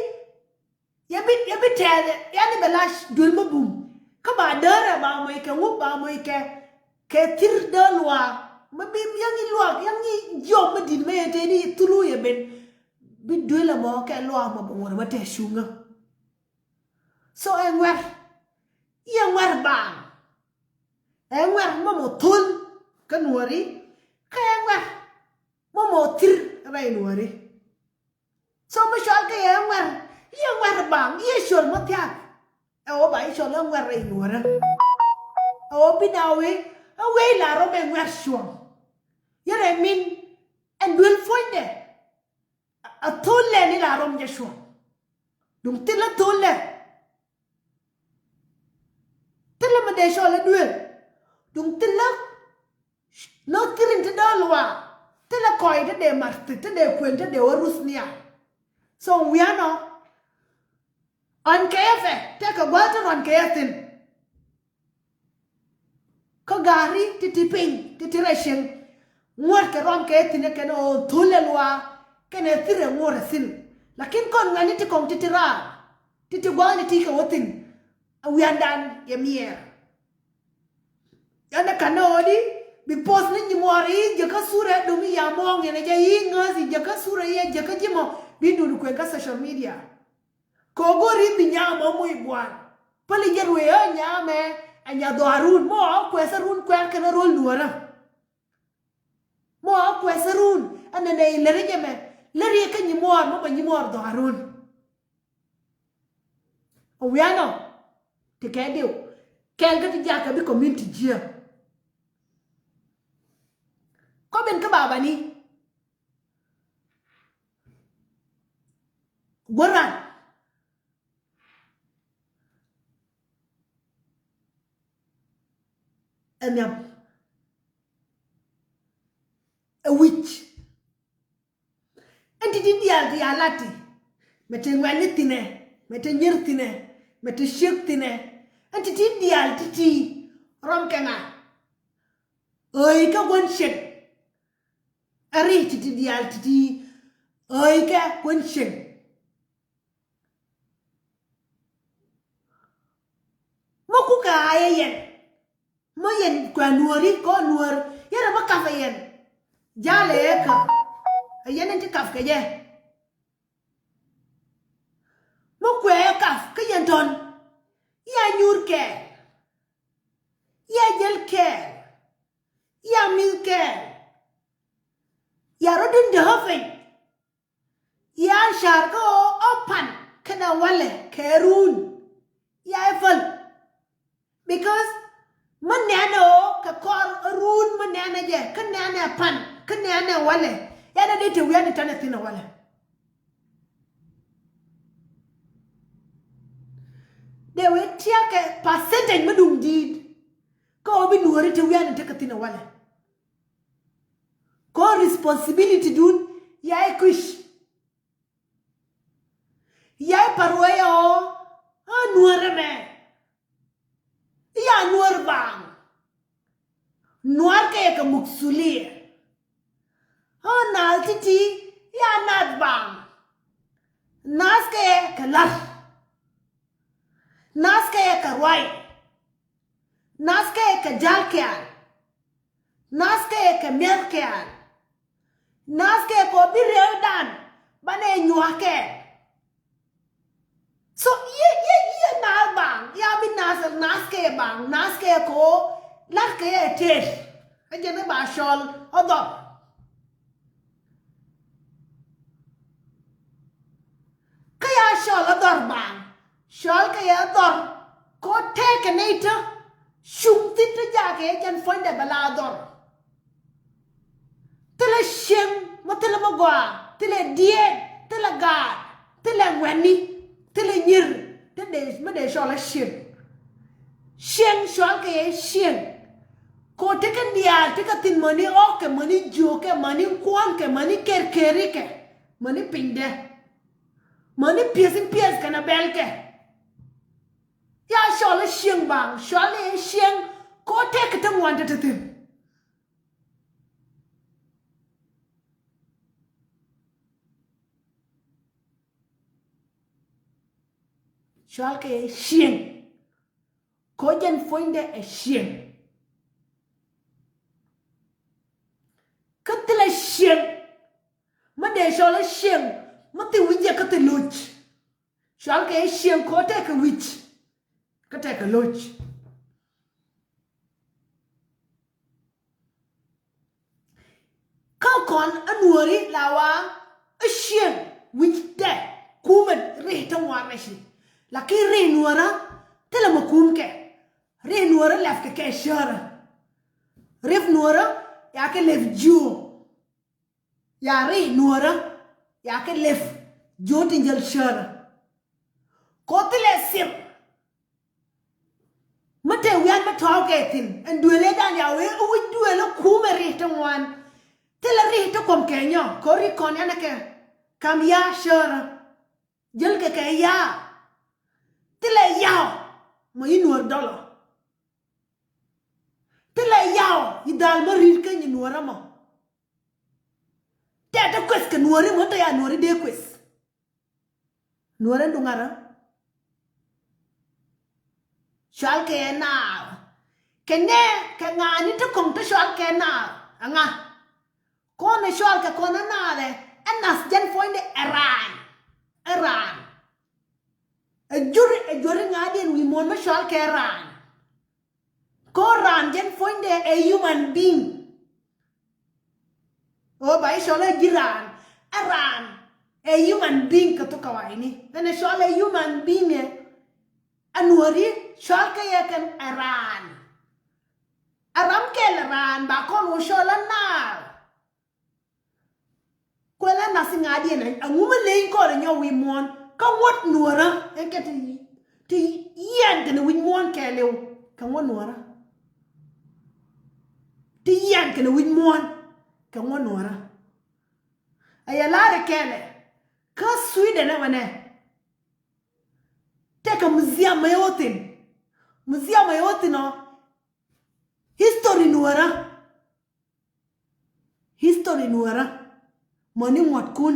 yɛ bi, yɛ bi tɛɛth, yani bɛ la duel mi bum. Kä ba däärɛ ba moc kɛ ŋu, ba moc kɛ, kɛ thir dee luaak. Mi bi yäŋ i̱ luaak, yäŋ i̱ jiɔk mi di̱t mi yɛ tëë ni thulu yɛ ben. Bi duel ɛmɔ kɛ luaak mɔ bɛ ŋuɔ̱t mɔ tɛɛ cuŋä. So ɛ ŋuɛ̈r. I̱ ɛ ŋuɛ̈r baaŋ. Ɛ ŋuɛ̈r mɔ mɔ thol kä nuɔ̱ɔ̱ri. Kä ɛ ŋuɛ̈r mɔ mɔ thir rɛy nuɔ̱ɔ̱ri. So mi cɔal kɛ yɛ ŋuɛ̈r, i̱ ɛ ŋuɛ̈r baaŋ, i̱ ɛ cɔl mɔ thia̱a̱k. Ɛ ɣöö ba i̱ cɔl ɛ ŋuɛ̈r rɛy nuɔ̱ɔ̱rä. Ɛ ɣöö bi na wee, ɛ wee la rɔm ɛ ŋuɛ̈r cuɔ̱ŋ. Yɛn ɛ min ɛn duel puɔ̱nydɛ. A thol lɛ ni la rɔm jɛ cuɔ̱ŋ. Duŋ thilɛ thol lɛ. Thilɛ mi dee cɔl ɛ duel. Duŋ thilɛ nɔ thirin ti dee luaak. Thilɛ kɔy ti dee marthi, ti dee kuën, ti dee wä ruth nial. So wianɔ. Ɣän kɛ yɛ pɛ, tɛkɛ gua̱a̱th ti rɔn kɛ yɛ thi̱n. Kä ga̱ri ti̱ti̱ piny, ti̱ti̱ rɛy cieŋ. Ŋuɔ̱t kɛ rɔm kɛ thi̱n ɛ kɛn ɣöö thol ɛ luaak kɛnɛ thir ɛ ŋuɔ̱t ɛ thi̱n. Lakin kɔn ŋuɛ̈tni ti kɔŋ ti̱ti̱ raar, ti̱ti̱ gua̱a̱thni ti kɛ wä thi̱n. A wiandan yɛ miɛɛr. Yɛn ɛ ka̱n ɛ ɣöö di bi poth ni nyimuɔɔr i̱ jäkä thurɛ dom i̱ ya muɔ̱ɔ̱ŋ yɛn ɛ jɛ i̱ ŋääth i̱ jäkä thurɛ i̱ ɛ jäkä ji̱ mɔ bi dun kuën kä social media. Kɛ ɣöö go̱o̱ri bi nyaam ɔ moc buan. Päli jɛ ruëë ɣä nyaamɛ ɛ nya dhɔaarun. Mɔ ɣä kuɛth ɛ run kuɛ̈r kɛn ɛ rol duɔ̱ɔ̱rä. Mɔ ɣä kuɛth ɛ run ɛ nɛnɛ i̱ lät ɛ jɛ mɛ. Lät yɛ kä nyimuɔɔr mɔ bɛ nyimuɔɔr dhɔaarun. Ɛ wianɔ ti kɛ diw kɛl kä ti jakä bi community jiɛ. Kɔ ben kä babani. Guɔ̱ran. Ɛ nhiam. Ɛ wi̱c. Ɛn ti̱ti̱ diaal ti a lati. Mɛ ti ŋuɛ̈tni thi̱nɛ, mɛ ti nyier thi̱nɛ, mɛ ti ciek thi̱nɛ. Ɛn ti̱ti̱ diaal ti̱ti̱ rɔm kɛ ŋa. Ɣöö i̱ kä gua̱n cieŋ. Ɛ ri ti̱ti̱ diaal ti̱ti̱ ɣöö i̱ kä gua̱n cieŋ. Mä kukɛ a yɛ yɛn. Mä yɛn kuɛ nuɔ̱ɔ̱ri kɔ nuɔ̱ɔ̱r. Yɛn ɛ mä kap ɛ yɛn. Jalɛ ɛ käp. Ɛ yɛn in ti kap kɛ jɛ. Mä kuɛ ɛ kap kä yɛn tɔ̱n. Ya nyuur kɛɛl. Ya jäl kɛɛl. Ya mi̱th kɛɛl. Ya rɔ dun dee ɣä piny. Ya car kä ɣöö ɔ pan kɛnɛ walɛ kɛ run. Ya ɛ päl. Because mä nɛnɛ ɣöö kɛ kɔr run mä nɛnɛ jɛ kä nɛnɛ pan kä nɛnɛ walɛ. Yɛn ɛ dee te wi̱i̱ ɛn tɛnɛ thi̱n ɛ walɛ. Dee wee tiakɛ percentage mä duŋ di̱i̱t. Kä ɣöö bi nuɔ̱ɔ̱ri te wi̱i̱ ɛn tekɛ thi̱n ɛ walɛ. Kɔ responsibility dun ya i̱ kui̱c. Ya i̱ pa̱r wee ɣöö ɣän nuäär ɛmɛ. I̱ ya nuäär baaŋ. Nuäär kɛ kɛ muksuliɛ. Ɣän naath ti̱ti̱ i̱ ya naath baaŋ. Naath kɛ kɛ la̱r. Naath kɛ kɛ ruac. Naath kɛ kɛ ja̱l kɛɛl. Naath kɛ kɛ mi̱eth kɛɛl. Naath kɛ kɔ bi riewdan banɛ nyuak kɛɛl. So yɛ yɛ yɛ naath baaŋ ya bi naath naath kɛ baaŋ naath kɛ kɔ lat kɛ yɛ tëët. Ɛ jɛn i̱ ba cɔl ɔ dhɔr. Kä ya cɔl ɛ dhɔr baaŋ cɔl kɛ yɛ dhɔr. Kɔ tɛɛkɛ nɛy tä cuŋ thi̱n tä jakɛ yɛ jɛn puɔ̱nydɛ bɛ la dhɔr. Thilɛ cieŋ mä thilɛ mä gɔaa thilɛ diɛɛt thilɛ gaat thilɛ ŋuɛ̈tni thilɛ nyier. Thilɛ dee mä dee cɔl ɛ cieŋ. Cieŋ cɔl kɛ yɛ cieŋ. Kɔ tekɛ diaal tekɛ thi̱n mäni ɣɔ̱kɛ mäni jiökɛ mäni kuɔ̱nkɛ mäni kɛrkɛrikɛ. Mäni pinydɛ. Mäni pieth in pieth kɛnɛ bɛlkɛ. Ya cɔl i̱ cieŋ baŋ, cɔal i̱ cieŋ, kɛ ɣöö tëëkɛ ti ŋuan te te thi̱n. Cɔalkɛ cieŋ, kɛ ɣöö jɛn puɔ̱nydɛ ɛ cieŋ. Kä thilɛ cieŋ mi dee cɔl i̱ cieŋ mi thil wi̱c jɛ kä thil lo̱c. Cɔalkɛ cieŋ kɛ ɣöö tëëkɛ wi̱c kä tëëkɛ lo̱c. Kä kɔn ɛ nuɔ̱ɔ̱ri la wa i̱ cieŋ wi̱cdɛ kumɛ ri̱c ti ŋuan rɛci. Lakin ri̱c nuɔ̱ɔ̱rä thilɛ mɛ kumkɛ. Ri̱c nuɔ̱ɔ̱rä lɛpkɛ kɛ cärä. Ri̱c nuɔ̱ɔ̱rä ya kɛ lɛp jiö. Ya ri̱c nuɔ̱ɔ̱rä ya kɛ lɛp jiö tin jäl cärä. Kɛ ɣöö thilɛ sir mi te wian mi tɔ̱ɔ̱kɛ thi̱n ɛn duëël ëëdan ya wee i̱ wi̱c duëël i̱ kumɛ ri̱c ti ŋuan. Thilɛ ri̱c ti kuɔm kɛ nyɔ kɛ ɣöö ri̱c kɔn yanɛ kɛ kam ya cärä. Jälkɛ kɛ ya. Thilɛ yaw mɔ i̱ nuɔ̱ɔ̱r dɔlɔ. Thilɛ yaw i̱ dhal mä ri̱t kä nyi nuɔ̱ɔ̱rä mɔ. Tɛ te kueth kɛ nuɔ̱ɔ̱ri mɔ te ya nuɔ̱ɔ̱ri dee kueth. Nuɔ̱ɔ̱rä duŋ arä. Cɔalkɛ naath. Kɛ nɛ kɛ ŋa̱a̱ni ti kɔ̱ŋ ti cɔalkɛ naath. Aŋa. Kɔn ɛ cɔalkɛ kɔn ɛ naath ɛ. Ɛ nath jɛn puɔ̱nydɛ ɛ raan. Ɛ raan. Ɛ jur ɛ jur i̱ ŋa̱a̱diɛn wi̱i̱ muɔ̱ɔ̱n mi cɔalkɛ raan. Kɔn raan jɛn puɔ̱nydɛ ɛ human being. Ɣöö ba i̱ cɔl ɛ ji̱ raan. Ɛ raan ɛ human being kɛ thok kawayni. Ɛn ɛ cɔl ɛ human being ɛ. Ɛ nuɔ̱ɔ̱ri cɔalkɛ yɛ kɛn ɛ raan. Ɛ ram kɛl ɛ raan ba kɔn wä cɔl ɛ naar. Kuɛl ɛ nath ŋa̱diɛn ɛ ŋu mi leny kɔn ɛ nyɔk wi̱i̱ muɔ̱ɔ̱n kä ŋuɔ̱t nuɔ̱ɔ̱rä ɛn kɛ ti ti yian kɛnɛ wi̱c muɔ̱ɔ̱n kɛɛliw. Kɛ ŋuɔ̱t nuɔ̱ɔ̱rä ti yian kɛnɛ wi̱c muɔ̱ɔ̱n kɛ ŋuɔ̱t nuɔ̱ɔ̱rä. Ɛ yɛ la̱rɛ kɛɛlɛ kä Sweden ɛ wɛnɛ. Tɛkɛ museum mɛ yɛ wä thi̱n. Museum mɛ yɛ wä thi̱n ɔ history nuɔ̱ɔ̱rä. History nuɔ̱ɔ̱rä mɔni ŋuɔ̱tkun.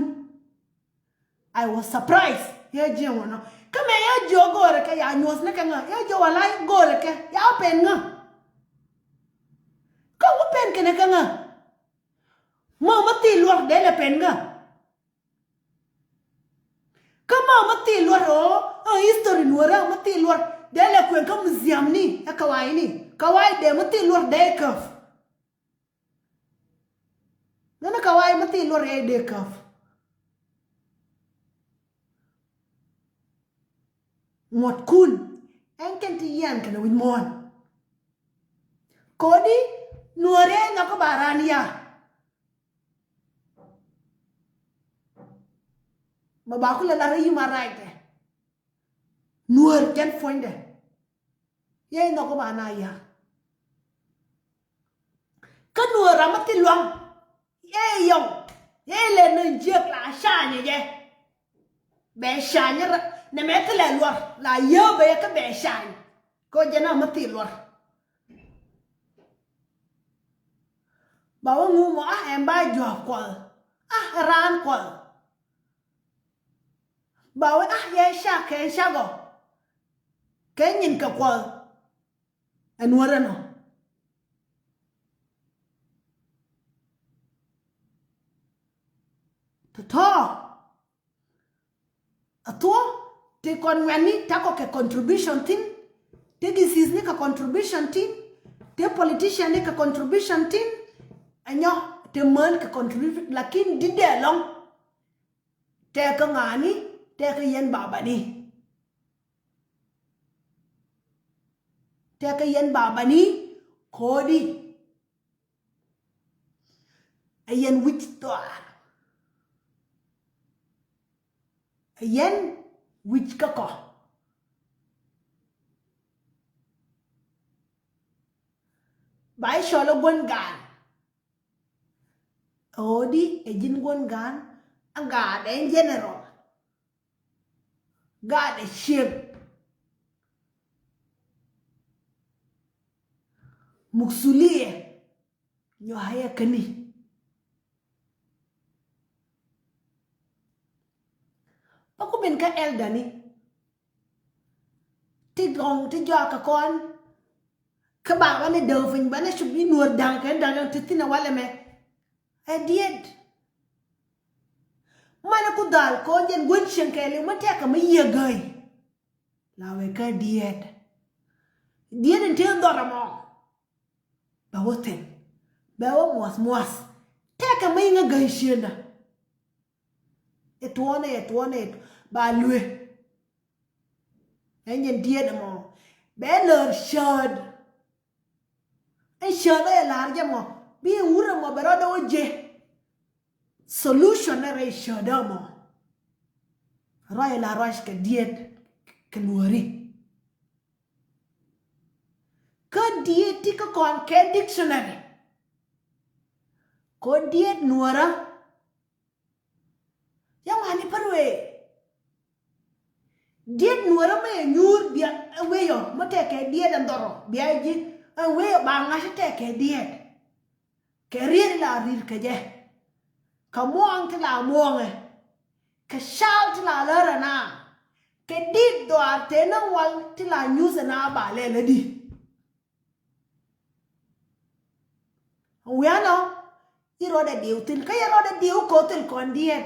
I was surprised. Yɛ jiɛ ŋuɔnɔ kä mɛ yɛ jiɔ go̱o̱rɛ kɛ ya nyuɔ̱th ni kɛ ŋä yɛ jiɔ wala go̱o̱rɛ kɛ ya wä pen ŋä. Kä wä pen kɛnɛ kɛ ŋä. Mɔ mɛ thil luɔr dee lɛ pen ŋä. Kä mɔ mɛ thil luɔr ɔ ɛ history nuɔ̱ɔ̱rä mɛ thil luɔr dee lɛ kuɛn kä museum ni ɛ kawayni kaway dee mɛ thil luɔr dee käp. Ŋänä kaway mi thil luɔr ɛ dee käp. Ŋuɔ̱tkun ɛn kɛn ti yian kɛnɛ wi̱c muɔ̱ɔ̱n. Kodi nuɔ̱ɔ̱r ɛ nhɔk kä ba ran ya. Ma ba kulɛ lar ɛ human right ɛ. Nuɔ̱ɔ̱r jɛn puɔ̱nydɛ. Yɛ inɔ kä ba na ya. Kä nuɔ̱ɔ̱r ram mi thil luaŋ. Yɛ yɔŋ. Yɛ lɛ ni jiɛk la canyɛ jɛ. Bɛ canyɛ ra nɛ mɛ thilɛ luɔr la yɛ bɛ yɛ kä bɛ cany. Kä jɛ na mi thil luɔr. Ba wä ŋu mɔ a ɛn ba juak kuɔth. A raan kuɔth. Ba wee a yɛ cak kɛ cak ɔ kɛ nyin kɛ kuɔth. Ɛn wä rɛn ɔ tɔ̱tɔ̱ a thuɔ ti kɔn ŋuɛ̈tni takɔ kɛ contribution thi̱n. Ti disease ni kɛ contribution thi̱n. Ti politician ni kɛ contribution thi̱n. Ɛnyɔ ti män kɛ contribution lakin di̱t dee lɔŋ. Tɛkɛ ŋa̱a̱ni tɛkɛ yɛn babani. Tɛkɛ yɛn babani ko̱di. Ɛ yɛn wi̱c dhɔaar. Ɛ yɛn wi̱c kä kɔ. Ba i̱ cɔl ɛ gua̱n ga̱a̱n. Ɣöödi ɛ ji̱n guɔ̱n ga̱a̱n a ga̱a̱n ɛ in general. Ga̱a̱n ɛ cieŋ. muksuliɛ nyɔa yɛ käni. Bä ku min kä elder ni ti gɔŋ ti jɔak kɛ kɔn. Kä ba wä ni däk piny bä ni cup ni nuɔr da̱ŋ kɛ da̱ŋ ti thin a walɛ mɛ. Ɛ diet. Mani ku dhal kɔn jɛn guän cieŋ kɛɛliw mi tɛkɛ mi yiëë gäi. La wee kä diet. Diet in ti dhɔr ɛmɔ. Bɛ wä thin. Bɛ wä muɔth muɔth. Tɛkɛ mi yiŋä gäi ciëndä. Ɛ tuɔnɛ, ɛ tuɔnɛ, ɛ tu-, ba luee. Ɛn jɛn diet ɛmɔ. Bɛ lär cäät. Ɛn cäät ɛ lar jɛ mɔ. Bi wurɛ mɔ bɛ rɔɔdɛ wä jɛ. Solution ɛ rɛy cäät ɛmɔ. Ruac ɛ la ruac kɛ diet kɛ luɔri. Kä diet ti kä kɔn kɛ dictionary. Kɔ diet nuɔrä. Yɛ ŋuani pär wee. Diet nuɔrä mä yɛ nyuur bia ɛ wee yɔ mä tɛkɛ diet ɛ ndɔrɔ bia ji̱ ɛ wee yɔ ba ŋa̱c tɛkɛ diet. Kɛ riet la ri̱r kɛ jɛ. Kɛ muɔ̱ɔ̱ŋ ti la muɔ̱ɔ̱ŋɛ. Kɛ cal ti la lärɛ na. Kɛ di̱t dhɔaar tëë ni wal ti la nyuuthɛ na ba lɛl ɛ di. Wianɔ i̱ rɔɔdɛ diw thi̱n kä yɛ rɔɔdɛ diw ko̱ thil kɔn diɛɛn.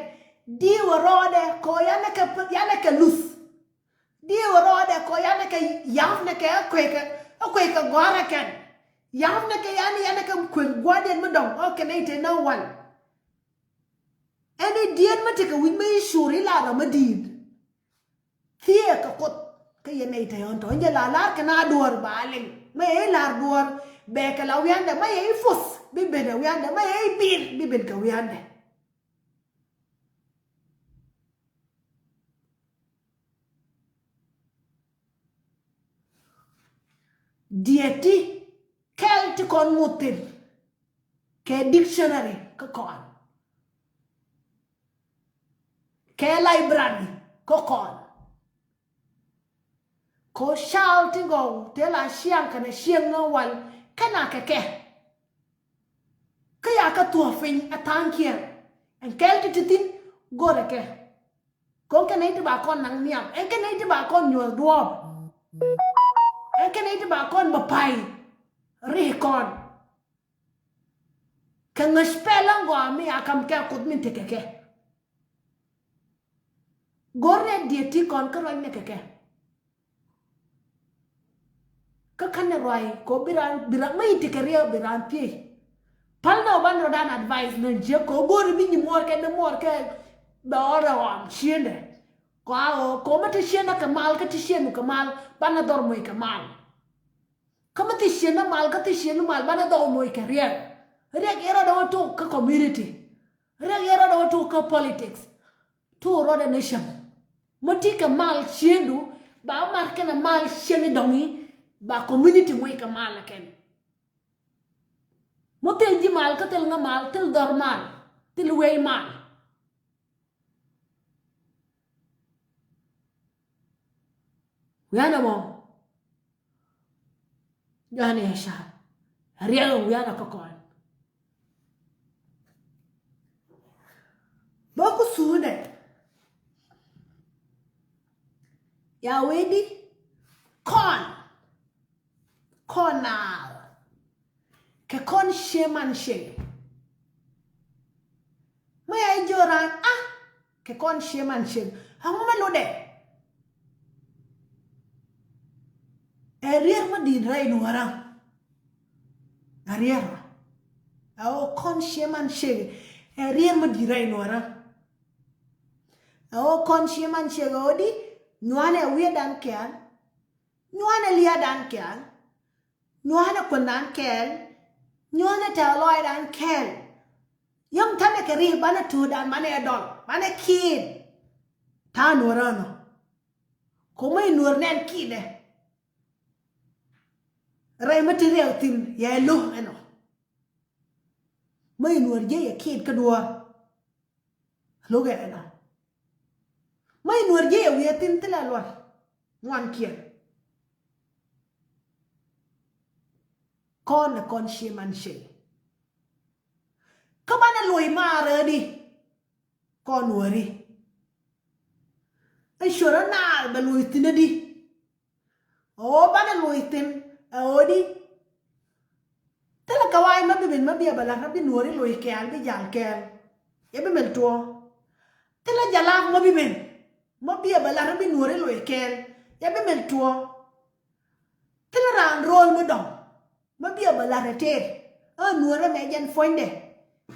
Diw ɛ rɔɔdɛ ko̱ yanɛ kɛ, yanɛ kɛ luth. Diw ɛ rɔɔdɛ ko̱ yanɛ kɛ ya̱fnɛ kɛ ɛ kueckɛ, ɛ kueckɛ gɔ̱a̱rɛ kɛn. Ya̱fnɛ kɛ yanɛ, yanɛ kɛ kuec gua̱diɛn mi dɔ̱ŋ ɔ kɛ nɛy te nä wal. Ɛn i̱ diɛɛn mi tekɛ wi̱c mi i̱ cur i̱ la rɔ mi di̱i̱t. Thiee kɛ Kuoth kä yɛn nɛy te ɣän tɔ in jɛ la lar kɛ na duɔ̱ɔ̱r ba liŋ. Mɛ yɛ i̱ lar duɔ̱ɔ̱r bɛ kɛ la wiandɛ, mɛ yɛ i̱ puth bi ben kɛ wiandɛ, mɛ yɛ i̱ bir bi ben kɛ wiandɛ. Diɛt ti kɛl ti kɔn ŋuth thi̱n kɛ dictionary kä kɔn. Kɛ library kä kɔn. Kɔ cal ti gɔw tëë la ciaŋ kɛnɛ cieŋ ni wal kɛn a kɛ kɛ. Kä ya kä thuɔ̱k piny a tha̱a̱ŋkiɛn ɛn kɛl ti ti thi̱n go̱rɛ kɛ. Kɔn kɛn nɛy ti ba kɔn naŋ nhiam ɛn kɛn nɛy ti ba kɔn nyuɔ̱th duɔ̱ɔ̱p. Ɛn kɛn nɛy ti ba kɔn bä pay ri kɔn. Kɛ ŋäc pɛl ɛn gɔaa mi a kam kɛ Kuoth min tekɛ kɛ. Go̱r ni a diet ti kɔn kä ruacnɛ kɛ kɛ. Kä känɛ ruac kɔ bi raan, bi raan, mi tekɛ riɛk bi raan thiec. Päl nɔ ban rɔ dan advice nɔ jiɛ kɔ go̱r bi nyi muɔɔr kɛ ni muɔɔr kɛ bɛ ɣɔr rɛ ɣɔam ciendɛ. Kɔ a ɣɔ kɔ mi te ciendɛ kɛ mal kä te ciendu kɛ mal banɛ dhɔr moc kɛ mal. Kä mi thi ciendä mal kä thi ciendu mal banɛ dhɔr moc kɛ riɛk. Riɛk yɛ rɔ dɔ̱ŋ tok kä community. Riɛk yɛ rɔ dɔ̱ŋ tok kä politics. Tuur rɔɔdɛ ni cäŋ. Mi ti kɛ mal ciëŋdu ba mar kɛnɛ mal ciëŋ i̱ dɔ̱ŋ i̱ ba community muɔc kɛ mal kɛn. Mi thil ji̱ mal kä thil ŋä mal thil dhɔr mal thil wec mal. Wi̱i̱ ɛn ɛmɔ. Jɔ̱ɔ̱n yɛ ca riɛk wianɛ kä kɔn. Bä ku thuundɛ. Ya wee di kɔn. Kɔn naath. Kɛ kɔn cie man cie. Mi ya i̱ jiök raan a kɛ kɔn cie man cie. Aŋu mi lotdɛ? Ɛ rier mi di̱i̱t rɛy nuɔ̱ɔ̱rä. Ɛ rier. Ɛ ɣöö kɔn cie man cie. Ɛ rier mi di̱i̱t rɛy nuɔ̱ɔ̱rä. Ɛ ɣöö kɔn cie man cie ɣöö di nyuanɛ wi̱i̱dan kɛɛl. Nyuanɛ lia̱a̱dan kɛɛl. Nyuanɛ kuändan kɛɛl. Nyuanɛ tɛ̈th lɔɔcdan kɛɛl. Yäŋ tha̱a̱ŋ kɛ ri̱i̱k banɛ tuudan banɛ dɔl banɛ kiit. Ta̱a̱ nuɔ̱ɔ̱rä nɔ. Ko̱ mä i̱ nuɔ̱ɔ̱r nɛn kiitdɛ. Rɛy mä ti riɛk thi̱n yɛ lo̱k ɛnɔ. Mä i̱ nuɔ̱ɔ̱r jiɛ yɛ kiit kä duɔ̱ɔ̱r. Lo̱k ɛ ɛnɔ. Mä i̱ nuɔ̱ɔ̱r jiɛ yɛ wiee thi̱n thilɛ luɔt ŋuankiɛn. Kɔn ɛ kɔn shame and shame. Kä banɛ luɔc maarä di kɔn wääri. Ɛ cuɛ rɔ naar bɛ luɔc thi̱n ɛ di. Ɣöö banɛ luɔc thi̱n ɛ ɣöö di. Thilɛ kɛ wa̱a̱ ma bi ben ma bi ɛ bɛ la̱t rɔ bi nuɔ̱ɔ̱ri luɔc kɛɛl bi jal kɛɛl. Yɛ bi mɛl tuɔɔ. Thilɛ jalaak ma bi ben ma bi ɛ bɛ la̱t rɔ bi nuɔ̱ɔ̱ri luɔc kɛɛl. Yɛ bi mɛl tuɔɔ. Thilɛ raan ro̱o̱l mi dɔ̱ŋ ma bi ɛ bɛ la̱t rɔ tëër. Ɛ nuɔ̱ɔ̱rä mɛ jɛn puɔ̱nydɛ.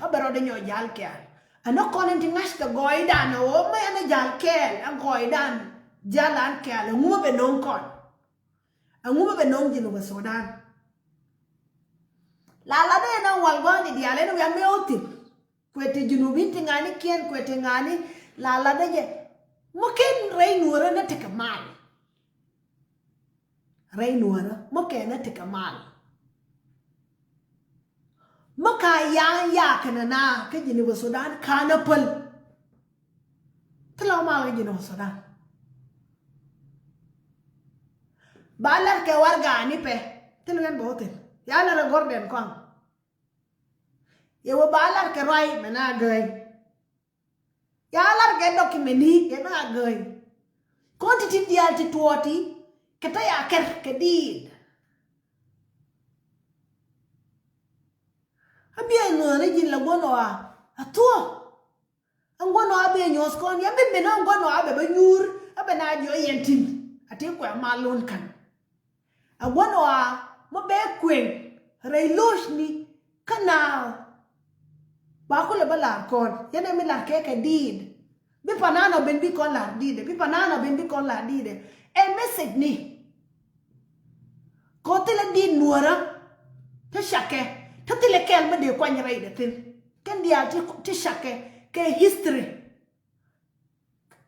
Ɛ bɛ rɔɔdɛ nyɔk jal kɛɛl. Ɛn ɛ kɔn in ti ŋa̱c kɛ gɔɔydan ɛ ɣöö mɛ ɛn ɛ jal kɛɛl ɛ gɔɔydan. Jal an kɛɛl ɛŋu mɛ bɛ no̱o̱ŋ kɔn. Ɛŋu mɛ bɛ no̱o̱ŋ Jinub Sudan. La la dee na wal gɔ̱a̱n i̱ diaal ɛn wiak mi ɣöö thi̱n. Kuɛ ti Junubin ti ŋa̱ni kiɛn kuɛ ti ŋa̱ni la la dee jɛ. Mɔ ken rɛy nuɔ̱ɔ̱rä ni tekɛ mal. Rɛy nuɔ̱ɔ̱rä mɔ kɛn ni tekɛ mal. Mɔ ka ya̱a̱ŋ ya̱a̱ kɛnɛ na kä Jinub Sudan ka̱n a päl. Thilɛ mal kä Jinub Sudan. Ba lar kɛ warɛgani pɛ thilɛ wɛn bɛ wä thi̱n. Ya lar ɛ gɔ̱rdan kɔaŋ. Yɛ wä ba lar kɛ ruac mɛ na gäi. Ya lar kɛ document ni kɛ na gäi. Kɔn ti ti diaal ti tuɔɔti kɛ te ya kɛr kɛ diit. A biɛ nuɔ̱ɔ̱ni ji̱n la guɔ̱n ɣɔaa a thuɔ̱k. Ɛn guɔ̱n ɣɔaa bɛ nyuɔ̱th kɔn yɛ bi min ɛn guɔ̱n ɣɔaa bɛ bä nyuur. A bɛ na jiɔ yɛn tin a ti kuɛ mal lon ka̱n. Ɛ guɔ̱n ɣɔaa mɔ bɛ kueŋ rɛy lo̱cni kä naath. Ba kulɛ bä la̱r kɔn yɛn ɛ mi la̱r kɛ kɛ diit. Bi panan ɔ ben bi kɔn la̱r diit ɛ bi panan ɔ ben bi kɔn la̱r diit ɛ. Ɛ message ni. Kɔ thilɛ diit nuɔ̱ɔ̱rä te cakɛ te thilɛ kɛl mi dee kuany rɛy dɛ thil. Kɛn diaal ti cakɛ kɛ history.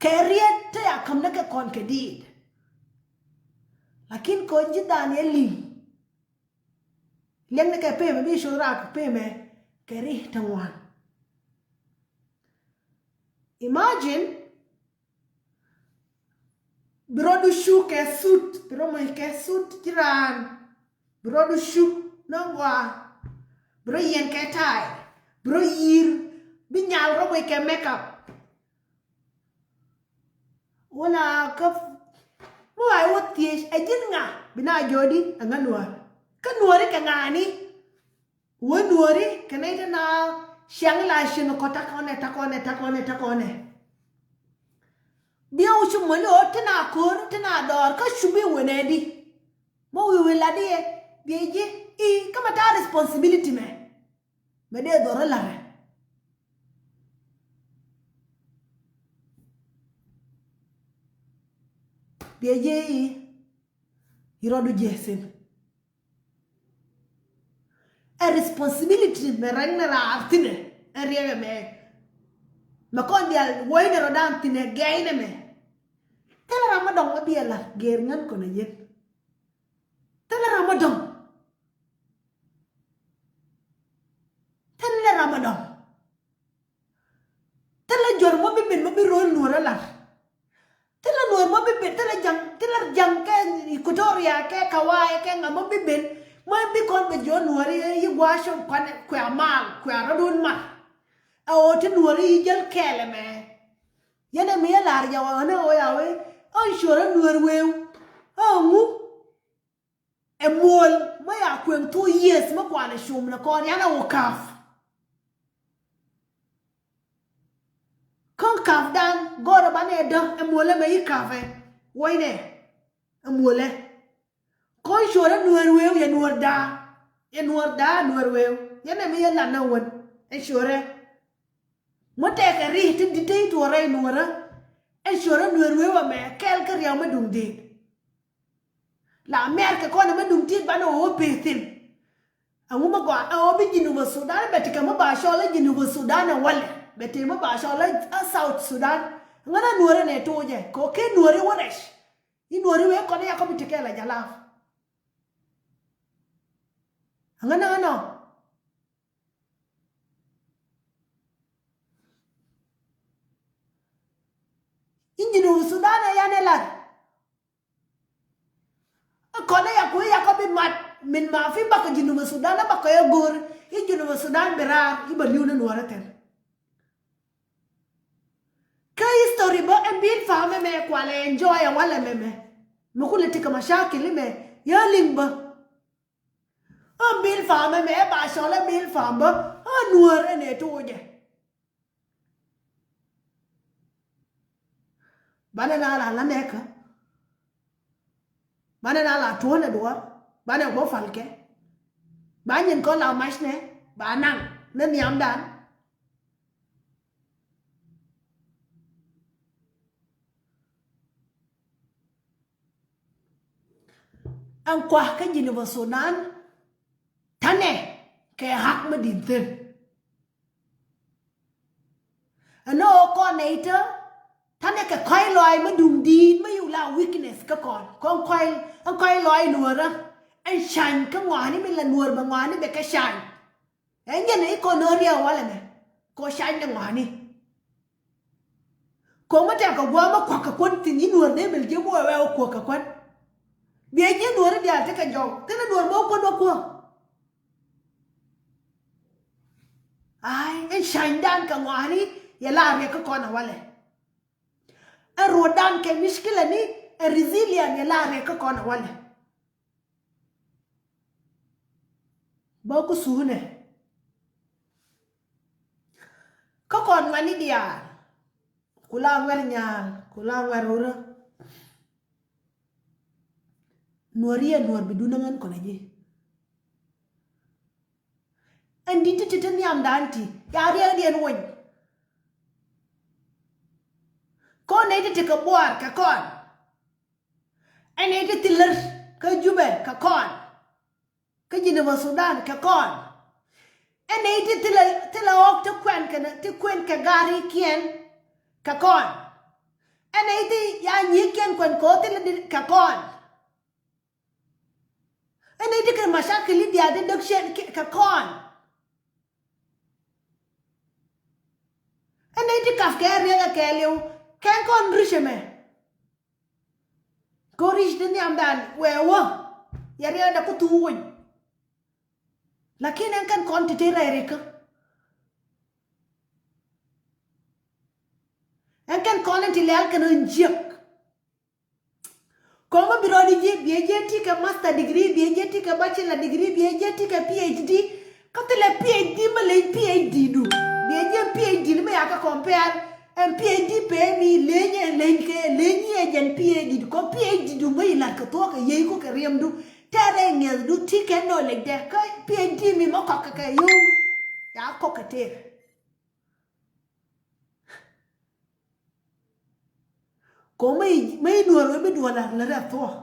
Kɛ riet te ya käm ni kɛ kɔn kɛ diit. Lakin kɔ ji̱ Daniel li̱ŋ. Liɛŋ ni kɛ pemɛ bi cuth rak pemɛ kɛ ri te ŋuan. Imagine bi rɔdu cuk kɛ sut bi rɔ moc kɛ sut ji̱ raan. Bi rɔdu cuk nɔŋ gɔaa. Bi rɔ yiɛn kɛ ta̱a̱y bi rɔ yi̱i̱r bi nyal rɔ moc kɛ makeup. Wala kä mi wa iwä thiec ɛ ji̱n ŋa bi na jɔɔdi ɛ ŋa nuɔ̱ɔ̱r. Kä nuɔ̱ɔ̱ri kɛ ŋa̱a̱ni wä nuɔ̱ɔ̱ri kɛ nɛy ti na ciaŋ la cieŋ kɔ takɔnɛ takɔnɛ takɔnɛ takɔnɛ. Biɛ wä cu mäni ɣöö ti na ko̱r ti na dɔɔr kä cu bi wä nɛ di. Mɔ wi̱i̱ wi̱i̱ la di ɛ biɛ ji̱ i̱ kä mɛ ta̱a̱ responsibility mɛ. Mɛ dee dhɔr ɛ la̱rɛ. Biɛ jiɛ i̱ i̱ rɔdu jiɛ thi̱n. Ɛ responsibility mɛ rɛŋ ni raar thi̱nɛ ɛ riɛk ɛmɛ. Mɛ kɔn diaal wuɔ̱cnɛ rɔ̱dan thi̱nɛ gɛɛy nɛmɛ. Thilɛ ram mi dɔ̱ŋ mi biɛ la̱r gɛɛr ŋän kɔn a yɛn. Thilɛ ram mi dɔ̱ŋ. Thilɛ ram mi dɔ̱ŋ. Thilɛ juɔ̱r mɔ bi ben mɔ bi ro̱l nuɔ̱ɔ̱r a lar. Thilɛ nuɔ̱ɔ̱r mɔ bi ben thilɛ ja̱ŋ thilɛ ja̱ŋ kɛ Equatoria kɛ Kawai kɛ ŋa mɔ bi ben. Mɔ bi kɔn bɛ jiɔ nuɔ̱ɔ̱r i̱ gua̱a̱ cop kuanɛ kuɛ a mal kuɛ a rɔ̱dun mar. Ɛ ɣöö ti nuɔ̱ɔ̱r i̱ jäl kɛɛl ɛmɛ. Yɛn ɛ mi ɛ lar jɛ ɣɔ̱n ɛ ɣöö ya wee ɣän cuɔ̱r ɛ nuɔ̱ɔ̱r wee ɣän ŋu. Ɛ muɔl mɔ ya kueŋ thok yiëth mɔ kualɛ cum ni kɔn yan a wä ka̱a̱p. Kä ka̱a̱pdan gɔrɛ banɛ däk ɛ muɔlɛ mɛ yi ka̱a̱pɛ wuɔcnɛ. Ɛ muɔlɛ kɔn cuɔrɛ nuɛɛr wëëw yɛ nuɔr da̱a̱. Yɛ nuɔr da̱a̱ nuɛɛr wëëw yɛn ɛ mi yɛ lat ni wän ɛ cuɔrɛ. Mɔ tɛkɛ ri ti di̱t te i̱ tuɔrɛ i̱ nuɔrä. Ɛ cuɔrɛ nuɛɛr wëëw ɛmɛ kɛɛl kä riaw mi duŋ di̱i̱t. La mɛr kɛ kɔn ɛmɛ duŋ ti̱i̱t banɛ wä wä peth thi̱n. Ɛŋu mi gɔaa ɛ ɣöö bi Jinub Sudan bɛ tekɛ mi ba cɔl ɛ Jinub Sudan ɛ walɛ bɛ tekɛ mi ba cɔl ɛ South Sudan. Ŋän ɛ nuɔrɛ nɛ to̱o̱cɛ kɛ ɣöö ken nuɔrɛ wä rɛc. I̱ nuɔrɛ wee kɔn ɛ yakɔ bi tekɛ la jalaf. Ŋän ɛ ŋän ɔ. I̱ Jinub Sudan ɛ yan ɛ lat. Kɔn ɛ ya kui̱ yakɔ bi mat Min ma fi bak Junub Sudan, a bak kɛ go̱o̱r i̱ Junub Sudan bi raar, i̱ bɛ li̱w ni Nuäärä thil. Kä history bä ɛn Bilpam ɛmɛ kualɛ enjoy ɛ walɛ mɛmɛ. Mi kulɛ ti kɛ mashakil ɛmɛ yɛ liŋ bä. Ɛn Bilpam ɛmɛ ɛ ba cɔl ɛ Bilpam bä, ɛ Nuäär ɛn ɛ tuucɛ. Banɛ na la la nɛkä. Banɛ na la tuɔ̱nɛ duɔ̱ɔ̱r. Banɛ bä palkɛ. Ba nyin kɔn la macnɛ ba naŋ ni nhiamdan. Ɛn kua̱ kä Junub Sudan. Tanɛ kɛ hak mi di̱n thi̱n. Ɛn ɣöö kɔn nɛy tä, tanɛ kɛ kɔ̱a̱c lɔaac mi duŋ di̱i̱t mi yuk la weakness kä kɔn. Kɔn kɔ̱a̱c, ɛn kɔ̱a̱c lɔaac Nuäärä. Ɛn cany kä ŋɔaani mi la Nuäär bɛ ŋɔaani bɛ kɛ cany. Ɛn jɛn i̱ kɔn nööŋ riɛk walɛ mɛ. Kɔ cany ni ŋɔaani. Kɔ mi tɛk kɛ gua̱a̱th mi kua̱k kɛ kuän thi̱n i̱ Nuäär dee mil ji̱ buɔɔy wɛɛk kuäk kɛ kuän. Biɛ ji̱ Nuäär i̱ diaal tekɛ jɔw. Kɛn i̱ Nuäär mi wä kuän wä kuäk. Ay, ɛn canydan kɛ ŋɔaani yɛ la riɛk kä kɔn ɛ walɛ. Ɛn ruɔ̱dan kɛ mishkila ni ɛ resilient yɛ la riɛk kä kɔn ɛ walɛ. Bä ku suunɛ. Kä kɔn ŋuɛ̈tni diaal. Ku la ŋuɛ̈t nyaal, ku la ŋuɛ̈t rurä. Nuäär yɛ Nuäär bi dun ɛ ŋän kɔn ɛ ji̱. Ɛn di̱t ti ti ti nhiamdan ti ya riɛkdiɛn wony. Kɔn nɛy ti ti kɛ buaar kɛ kɔn. Ɛn nɛy ti thilɛ kä Jubɛ kɛ kɔn. Kä Jinubä Sudan kɛ kɔn. Ɛn nɛy ti thilɛ, thilɛ ɣɔk ti kuɛn kɛnɛ, ti kuɛn kɛ garikiɛn kɛ kɔn. Ɛn nɛy ti ya nyikiɛn kuɛn kɛ ɣɔk thilɛ di kɛ kɔn. Ɛn nɛy ti kɛ mashakil i̱ diaal ti däk ciɛn kɛ, kɛ kɔn. Ɛn nɛy ti kap kɛ riɛk ɛ kɛɛliw kɛn kɔn ri̱c ɛmɛ. Kɛ ɣöö ri̱c ti nhiamdan wëë wä yɛ riɛkdɛ ku thuk wony. Lakin ɛn kɛn kɔn ti te rɛy rikä. Ɛn kɛn kɔn ɛn ti lɛl kɛn ɣän jiäk. Kɔmä bi rɔɔdi ji̱ biɛ ji̱ ti kɛ master degree, biɛ ji̱ ti kɛ bachelor degree, biɛ ji̱ ti kɛ PhD. Kä thilɛ PhD mi leny PhD du. Biɛ ji̱ PhD ni mi yakɛ compare. Ɛn PhD pee mi leny ɛ leny kɛ leny ɛ jɛn PhD du. Kɔ PhD du mi ilat kɛ thuɔ̱k kɛ yiey ku kɛ riɛmdu. Tɛrɛ ŋiɛthdu ti kɛ knowledge dɛ. Kä PhD mi mɔ kɔk kɛ kɛ yum. Ya kɔk kɛ tëër. Kɔ mä i̱, mä i̱ Nuäär wee bi duɔl lar lät ɛ thuɔ̱k.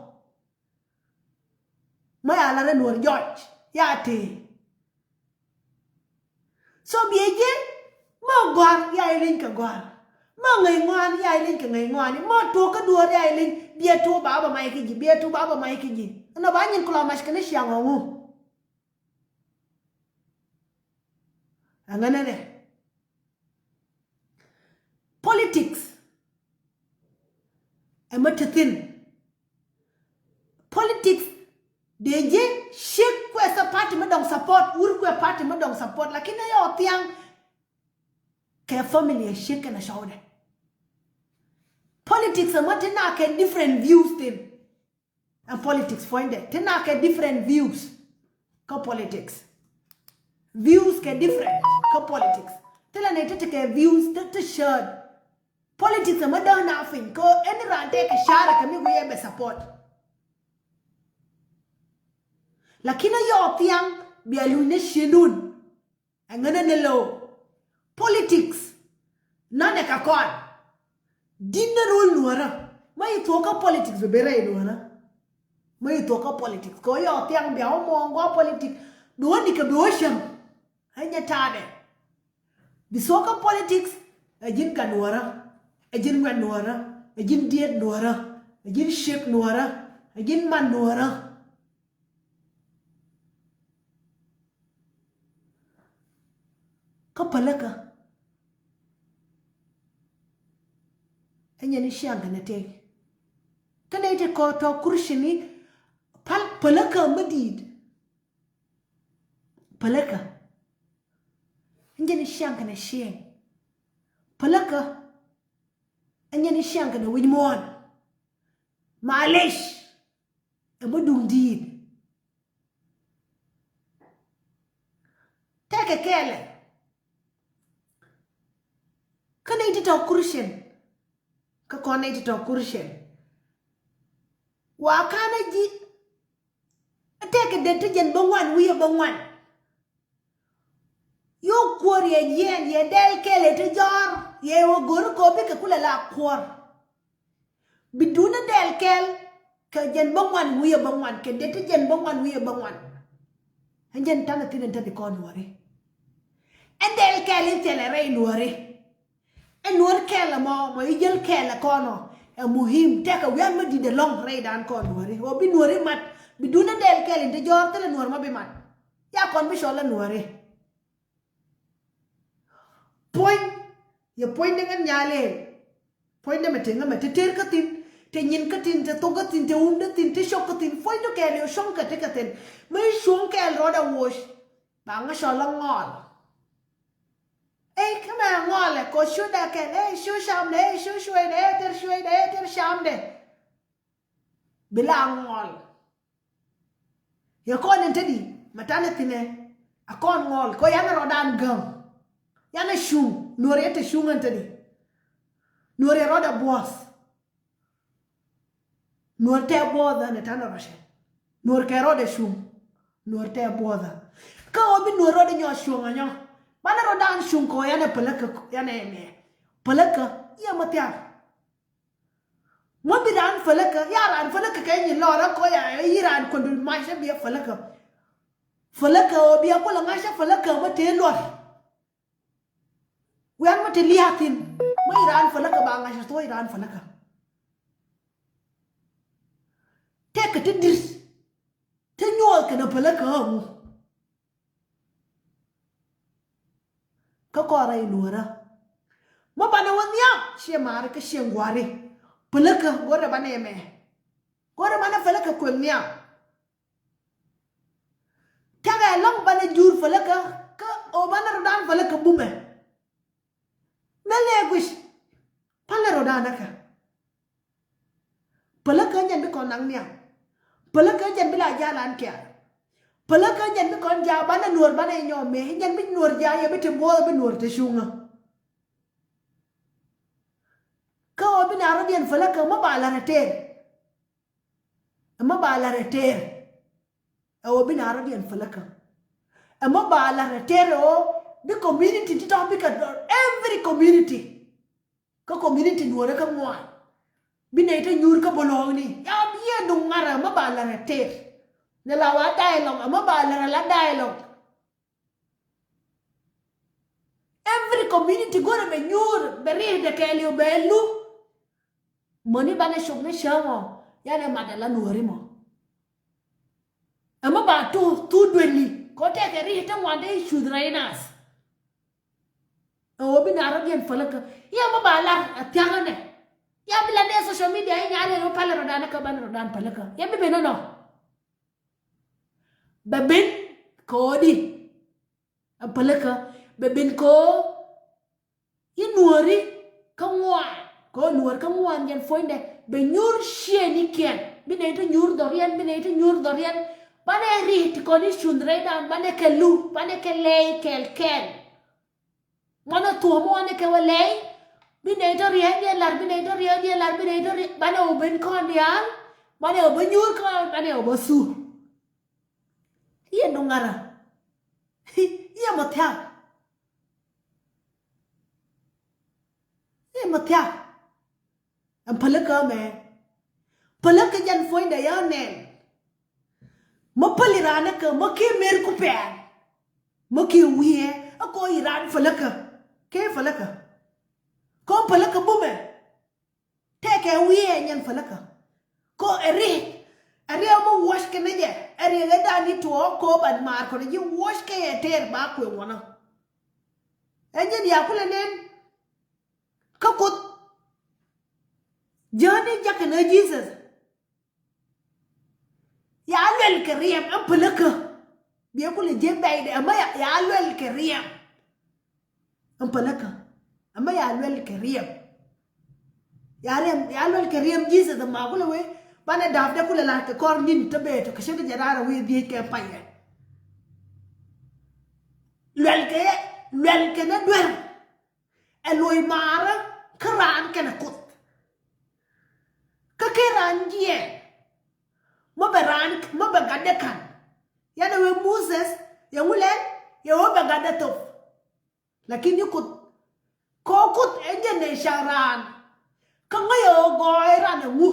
Mä ya lar ɛ Nuäär jɔc ya tëë. So biɛ ji̱ mä gɔ̱a̱r ya iliny kɛ gɔ̱a̱r. Mä ŋäc ŋɔaani ya iliny kɛ ŋäc ŋɔaani. Mä tuɔk kä duɔ̱ɔ̱r ya iliny biɛ tuɔk ba bä mac kä ji̱, biɛ tuɔk ba bä mac kä ji̱. Ɛnɔ ba nyin kulɔ mac kɛ ni ciaŋ ɔŋu. Ɛŋɛ nɛnɛ. Politics. Ɛmɛ te thi̱n. Politics dee ji̱ ciek kuɛ sɛ party mi dɔŋ support, wur kuɛ party mi dɔŋ support, lakin ɛ yɔ thiaŋ kɛ family ɛ ciek kɛnɛ cɔwdɛ. Politics ɛmɛ te na kɛ different views thi̱n. Ɛn politics puɔ̱nydɛ te na kɛ different views kä politics. Views kɛ different kä politics. Thilɛ ni ti ti kɛ views ti ti cäät. Politics ɛmɛ däk na piny kɛ ɛn raan tëë kɛ ca̱rä kɛ mi wi̱i̱ ɛ bɛ support. Lakin ɛ yɔɔk thiaŋ bia luny ni ciëndun. Ɛŋänä ni lo̱w. Politics nanɛ kɛ kɔn. Di̱t ni rol Nuäärä. Mä i̱ thuɔ̱k kä politics bɛ ben rɛy Nuäärä. Mä i̱ thuɔ̱k kä politics kɛ ɣöö yɛ ɔ thiaŋ bia wä muɔ̱ɔ̱ŋ gua̱a̱ politics. Bi wä nikɛ bi wä cäŋ. Ɛ nyɛ ta̱a̱dɛ. Bi thuɔ̱k kä politics. Ɛ ji̱n gat Nuäärä. Ɛ ji̱n ŋuɛ̈t Nuäärä. Ɛ ji̱n diet Nuäärä. Ɛ ji̱n ciek Nuäärä. Ɛ ji̱n man Nuäärä. Kä päläkä. Ɛ nyɛ ni ciaŋ kɛnɛ tëk. Kä nɛy ti kɔ tɔ kurcini päl, päläkä mi di̱i̱t. Päläkä. Ɛn jɛn i̱ ciaŋ kɛnɛ ciɛŋ. Päläkä. Ɛn jɛn i̱ ciaŋ kɛnɛ wi̱c muɔ̱ɔ̱n. Malish. Ɛ bä duŋ di̱i̱t. Tɛkɛ kɛɛlɛ. Kä nɛy ti tɔ̱ Christian. Kä kɔn nɛy ti tɔ̱ Christian. Wa ka̱n ɛ ji̱. Tɛkɛ det ti jɛn bä ŋuan wi̱i̱ ɛ bä ŋuan. Yo̱o̱k kuɔr yɛ jiɛɛn yɛ dɛl kɛl ɛ ti jɔ̱ɔ̱r yɛ wä go̱ri kɔ bikɛ kulɛ la kuɔr. Bi duundä dɛl kɛl kɛ jɛn bä ŋuan wi̱i̱ ɛ bä ŋuan kɛ det ti jɛn bä ŋuan wi̱i̱ ɛ bä ŋuan. Ɛn jɛn ta̱nɛ thi̱n ɛn te bi kɔn nuɔ̱ri. Ɛn dɛl kɛl in thilɛ rɛy nuɔ̱ri. Ɛn nuɔ̱r kɛl ɛmɔ mɔ i̱ jäl kɛl ɛ kɔn ɔ ɛ muhim tɛkɛ wian mä di̱t ɛlɔ̱ŋ rɛydan kɔn nuɔ̱ri ɣöö bi nuɔ̱ri mat bi duundä dɛl kɛl in te jɔ̱ɔ̱r thilɛ nuɔ̱r mä bi mat. Ya kɔn bi cɔl ɛ nuɔ̱ri. Puɔ̱ny yɛ puɔ̱ny ni ŋän nyal i̱ puɔ̱ny ni mɛ te ŋä mɛ te ter kä thi̱n te nyin kä thi̱n te thok kä thi̱n te wum kä thi̱n te cok kä thi̱n puɔ̱ny ni kɛɛl yɛ cuɔ̱ŋ kɛ te kɛ thi̱n. Mi cuɔ̱ŋ kɛɛl rɔɔdɛ woc ba ŋä cɔl ɛ ŋɔl. Ey kä mɛ ŋɔl ɛ kɔ cuda kɛl ey cu camdɛ ey cu cueydɛ ey ter cueydɛ ey ter camdɛ. Bi la ŋɔl. Yɛ kɔn in te di mɛ tanɛ thinɛ. A kɔn ŋɔl kɔ yanɛ rɔdan gäŋ. Yanɛ cuŋ nuɔr yɛ te cuŋ in te di. Nuɔr yɛ rɔdɛ buɔth. Nuɔr tɛ buɔth ɛn ɛ tanɛ rɔcɛ. Nuɔr kɛ rɔdɛ cuŋ. Nuɔr tɛ buɔth ɛ kä ɣöö bi nuɔr rɔdɛ nyɔ cuŋ anyɔ. Banɛ rɔdan cuŋ kɔ yanɛ päläkä yanɛ ɛmɛ. Päläkä yɛ mɔ thiar. Mɔ bi raan päläkä ya raan päläkä kɛ nyin lɔɔrä kɔ ya yi raan kuɔndu mac ɛ biɛ päläkä. Päläkä ɔ biɛ kulɛ ŋa̱cä päläkä mɔ tëë luɔr. Wian mɔ te lia̱a̱ thi̱n mɔ yi raan päläkä ba ŋa̱cä thuɔ̱c raan päläkä. Tëëkɛ ti di̱t te nyuɔɔth kɛnɛ päläkä ɣä ŋu. Kä kɔrɛ i̱ luɔ̱rä mä banɛ wä nhiam ciɛ maari kä ciɛ ŋuari. Päläkä go̱rɛ banɛ mɛ go̱rɛ banɛ päläkä kuëŋ nhiam. Tɛkɛ ɛlɔ̱ŋ banɛ jur päläkä kä ɣöö banɛ rɔdan päläkä bumɛ. Mɛ lɛ guic. Pälɛ rɔdan ɛ kɛ. Päläkä jɛn bi kɔn naŋ nhiam. Päläkä jɛn bi la jalan kiar. Päläkä jɛn bi kɔn ja banɛ nuɔr banɛ nyɔm mi jɛn bi nuɔr ja yɛ bi ti buɔth bi nuɔr ti cuŋä. Kä ɣöö bi na rɔ̱diɛn päläkä mä ba la rɛ tëër. Ɛmɔ ba la rɛ tëër. Ɛ ɣöö bi na rɔ̱diɛn päläkä. Ɛmɔ ba la rɛ tëër ɛ ɣöö bi community ti tɔ̱ bikɛ dɔr every community. Kä community nuɔrɛ kä ŋuan. Bi nɛy te nyuur kä boloŋni ya bi yɛ nuŋ ŋarɛ ɛmɔ ba la rɛ tëër. Ni la wa dialogue ɛmɔ ba la rɛ la dialogue. Every community go̱rɛ bɛ nyuur bɛ ri̱i̱dɛ kɛɛliw bɛ lu. Mäni banɛ cop ni cäŋ ɔ yanɛ matdɛ la nuɔ̱ri mɔ. Ɛmɔ ba tu thu dueli kɔ tɛkɛ ri̱i̱dɛ ŋuandɛ i̱ cuth rɛy nath. Ɛ ɣöö bi na rɔ̱diɛn päläkä yɛ mɔ ba lar ɛ thia̱ŋä nɛ. Ya bi la nɛ social media i̱ nyal i̱ rɔ pälɛ rɔ̱dan kä banɛ rɔ̱dan päläkä yɛ bi ben nɔnɔ. Bɛ ben kɛ ɣöö di. Ɛ päläkä bɛ ben kɛ ɣöö i̱ nuɔ̱ɔ̱ri kä ŋuan kɛ ɣöö nuɔ̱ɔ̱r kä ŋuan jɛn puɔ̱nydɛ bɛ nyuur ciëënikiɛn bi nɛy ti nyuur dhɔriɛn bi nɛy ti nyuur dhɔriɛn. Banɛ ri̱i̱t kɔn i̱ cunh rɛydan banɛ kɛ lu banɛ kɛ lɛy kɛl kɛl. Mɔnɛ thuɔ̱ɔ̱m wanɛ kɛ wä lɛy. Bi nɛy tɔ riɛk diɛn lar bi nɛy tɔ riɛk diɛn lar bi nɛy tɔ riɛk banɛ wä ben kɔn diaal. Banɛ wä bä nyuur kɔn banɛ wä bä thur. Iɛ nuŋ ŋa̱rä. Iɛ mɔ thia̱k. Iɛ mɔ thia̱k. Ɛn pälikä mɛ. Pälikä jɛn puɔ̱nydɛ yä nɛn. Mä päli raan kä mä kiɛ mer ku pɛɛr. Mä kiɛ wiee ɛ kɔ i̱ raan pälikä. Kɛ pälikä. Kɔ pälikä bumɛ. Tɛkɛ wiee nyɛn pälikä. Kɔ ɛ riek. Ɛ riek mä wuɔ̱c kɛ ni jɛ ɛ riek ɛ dani tuɔɔk kɔ ban maar kɔn ji̱ wuɔ̱c kɛ yɛ tɛɛr ba kuɛ ŋuɔnɔ. Ɛ nyɛn yakulɛ nɛn. Kä Kuoth. Jäni jakä ni Jesus. Ya luɛl kɛ riɛm ɛn pälikä. Biɛ kulɛ jiɛ bɛy dɛ, ɛmɛ ya, ya luɛl kɛ riɛm. Ɛn päläkä. Ɛmɛ ya luɛl kɛ riɛm. Ya riɛm, ya luɛl kɛ riɛm Jesus ɛmɛ kulɛ wee. Banɛ da̱a̱p dee kulɛ la̱r kɛ kɔr ni̱n te bee tɔ kɛ ce̱tkɛ jɛ raar ɛ wee dhiec kɛ payɛ. Luɛl kɛ, luɛl kɛ ni duer. Ɛ lo̱c maarä kä raan kɛnɛ Kuoth. Kä /ken raan jiɛɛn. Mä bɛ raan, mä bɛ gatdɛ ka̱n. Yɛn ɛ wee Moses, yɛ ŋu lɛl, yɛ wee bɛ gatdɛ thop. Lakin ni Kuoth, kɛ ɣöö Kuoth ɛ jɛn ɛ cak raan. Kä ŋäc ɛ ɣöö gɔɔy ran ɛŋu.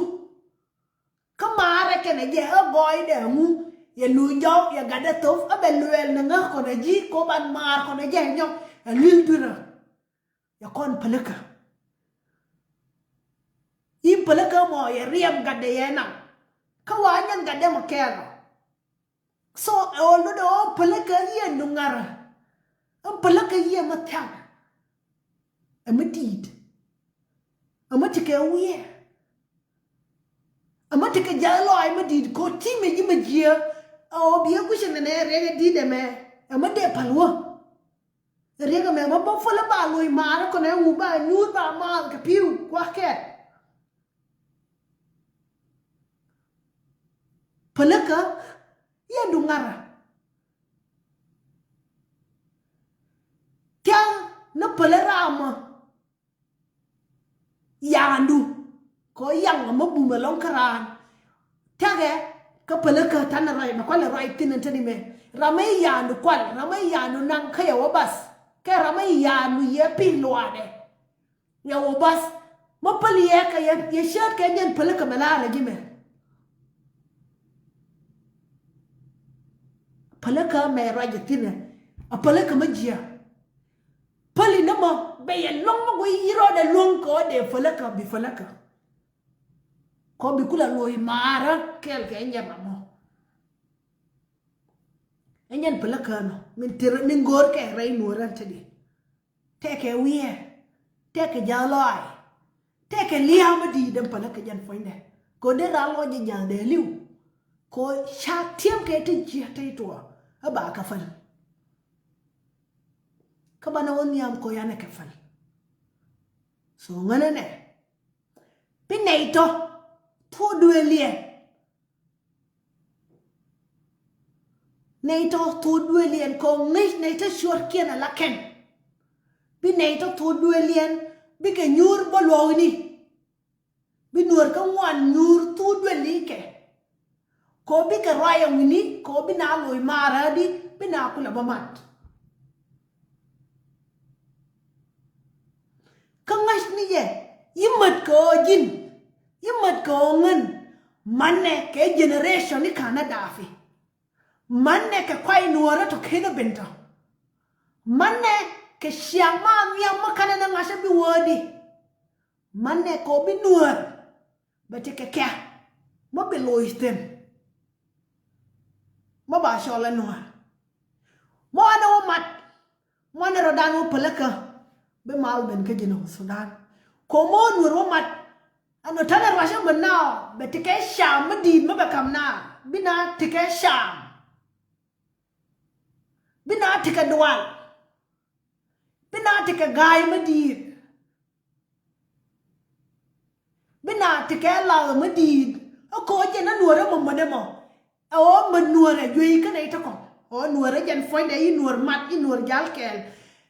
Kä maarɛ kɛnɛ jɛ ɛ gɔɔydɛ ɛŋu. Yɛ luny jɔw, yɛ gatdɛ thop, ɛ bɛ luɛɛl ni ŋäc kɔnɛ ji̱, kɛ ɣöö ban maar kɔnɛ jɛ ɛ nyɔk, ɛ luil dui̱rä. Yɛ kɔn päläkä. I̱ päläkä mɔ yɛ riɛm gatdɛ yɛ naŋ. Kä wa nyɛn gatdɛ mɔ kɛɛl ɔ. So, ɛ ɣöö lotdɛ ɣöö päläkä yiëë nuŋarä. Ɛn päläkä yiëë mɛ thia̱k. Ɛmɛ di̱i̱t. Ɛmɛ tekɛ wiɛɛ. Ɛmɛ tekɛ jiath lɔaac mɛ di̱i̱t kɛ ɣöö ti̱mɛ ji̱ mɛ jiääk. Ɛ ɣöö biɛ gui̱cɛ nɛnɛ riɛk ɛ di̱i̱t ɛmɛ. Ɛmɛ dee päl wä. Riɛk ɛmɛ mɛ bä päl ɛ ba lo̱c maarä kɔnɛ ŋu ba nyuur ba maath kɛ pi̱w kua̱kɛ. Päläkä yɛ duŋarä. Thia̱k ni pälä ram ɔ. Ya̱a̱ndu kɛ ɣöö yaŋ ɛmɛ bumɛ ɛlɔ̱ŋ kä raan. Thiakɛ kä päläkä ta̱nɛ ruac mɛ kualɛ ruac thi̱n ɛn te ni mɛ. Ram mi ya̱a̱ndu kual, ram mi ya̱a̱ndu naŋ kä yɛ wä bath. Kɛ ram mi ya̱a̱ndu yɛ pi̱n luaadɛ. Yɛ wä bath. Mä päl yɛ kɛ yɛ, yɛ cäät kɛ jɛn päläkä mɛ la̱rä ji̱ mɛ. Päläkä mɛ ruac jɛ thi̱n ɛ. A päläkä mä jiääk. Päli ni mɔ bɛ yɛ luäŋ mi guiy i̱ rɔɔdɛ luäŋ kɛ ɣöö dee päläkä bi päläkä. Kɛ ɣöö bi kulɛ lo̱c maarä kɛɛl kɛ nyɛm amɔ. Ɛ nyɛn päläkä nɔ min tër min go̱o̱r kɛ rɛy nuɔ̱ɔ̱rä te di. Tëëkɛ wiɛɛ, tëëkɛ jiath lɔaac, tëëkɛ lia̱a̱ mi di̱i̱t ɛn päläkä jɛn puɔ̱nydɛ. Kɛ ɣöö dee raan lɔc jɛ jiath dee li̱w. Kɛ ɣöö ca ti̱em kɛ ti jiäk te tuɔɔk ɛ ba kɛ päl. Kä banɛ wä nhiam kɛ ɣöö yanɛ kɛ päl. So ŋänɛ nɛ bi nɛy tɔ̱ thuɔ̱k duëëliɛn. Nɛy tɔ̱ thuɔ̱k duëëliɛn kɛ ɣöö ŋäc nɛy tɔ̱ cuɔ̱rkiɛn ala kɛn. Bi nɛy tɔ̱ thuɔ̱k duëëliɛn bikɛ nyuur bä luɔ̱ɔ̱kni. Bi nuɔ̱ɔ̱r kä ŋuan nyuur thuɔ̱k duëëlikɛ. Kɛ ɣöö bikɛ ruac ɛ wi̱ni kɛ ɣöö bi na loc maarä di bi na kulɛ bä mat. Kä ŋäcni jɛ, yi mät kɛ ɣöö ji̱n, yi mät kɛ ɣöö ŋän, manɛ kɛ generation ni ka̱n a da̱a̱pi. Manɛ kɛ kuay nuɔ̱ɔ̱rä tɔ ken a ben tɔ. Manɛ kɛ ciaŋ ma nhiam ma kanɛ ni ŋa̱cä bi wäädi. Manɛ kɛ ɣöö bi nuäär bɛ ti kɛ kɛ. Mä bi loc thi̱n. Mä ba cɔl ɛ nuäär. Mä wanɛ wä mat. Muɔ̱nɛ rɔ̱dan wä päläkä bi mal ben kä Jinub Sudan. Kɛ ɣöö mi wä nuɔ̱ɔ̱r wä mat. Ɛn ɣöö ta̱nɛ ruacä mi naath bɛ tekɛ cam mi di̱i̱t mi bɛ ka̱m naath bi naath tekɛ cam. Bi naath tekɛ dual. Bi naath tekɛ ga̱a̱y mi di̱i̱t. Bi naath tekɛ lath mi di̱i̱t. Ɛ kɛ ɣöö jɛn ɛ nuɔ̱ɔ̱rä mɔ mänɛ mɔ. Ɛ ɣöö män nuäär ɛ juey kä nɛy tɔ̱ kɔ̱ŋ. Ɛ ɣöö nuäär ɛ jɛn puɔ̱nydɛ i̱ nuäär mat i̱ nuäär jal kɛɛl.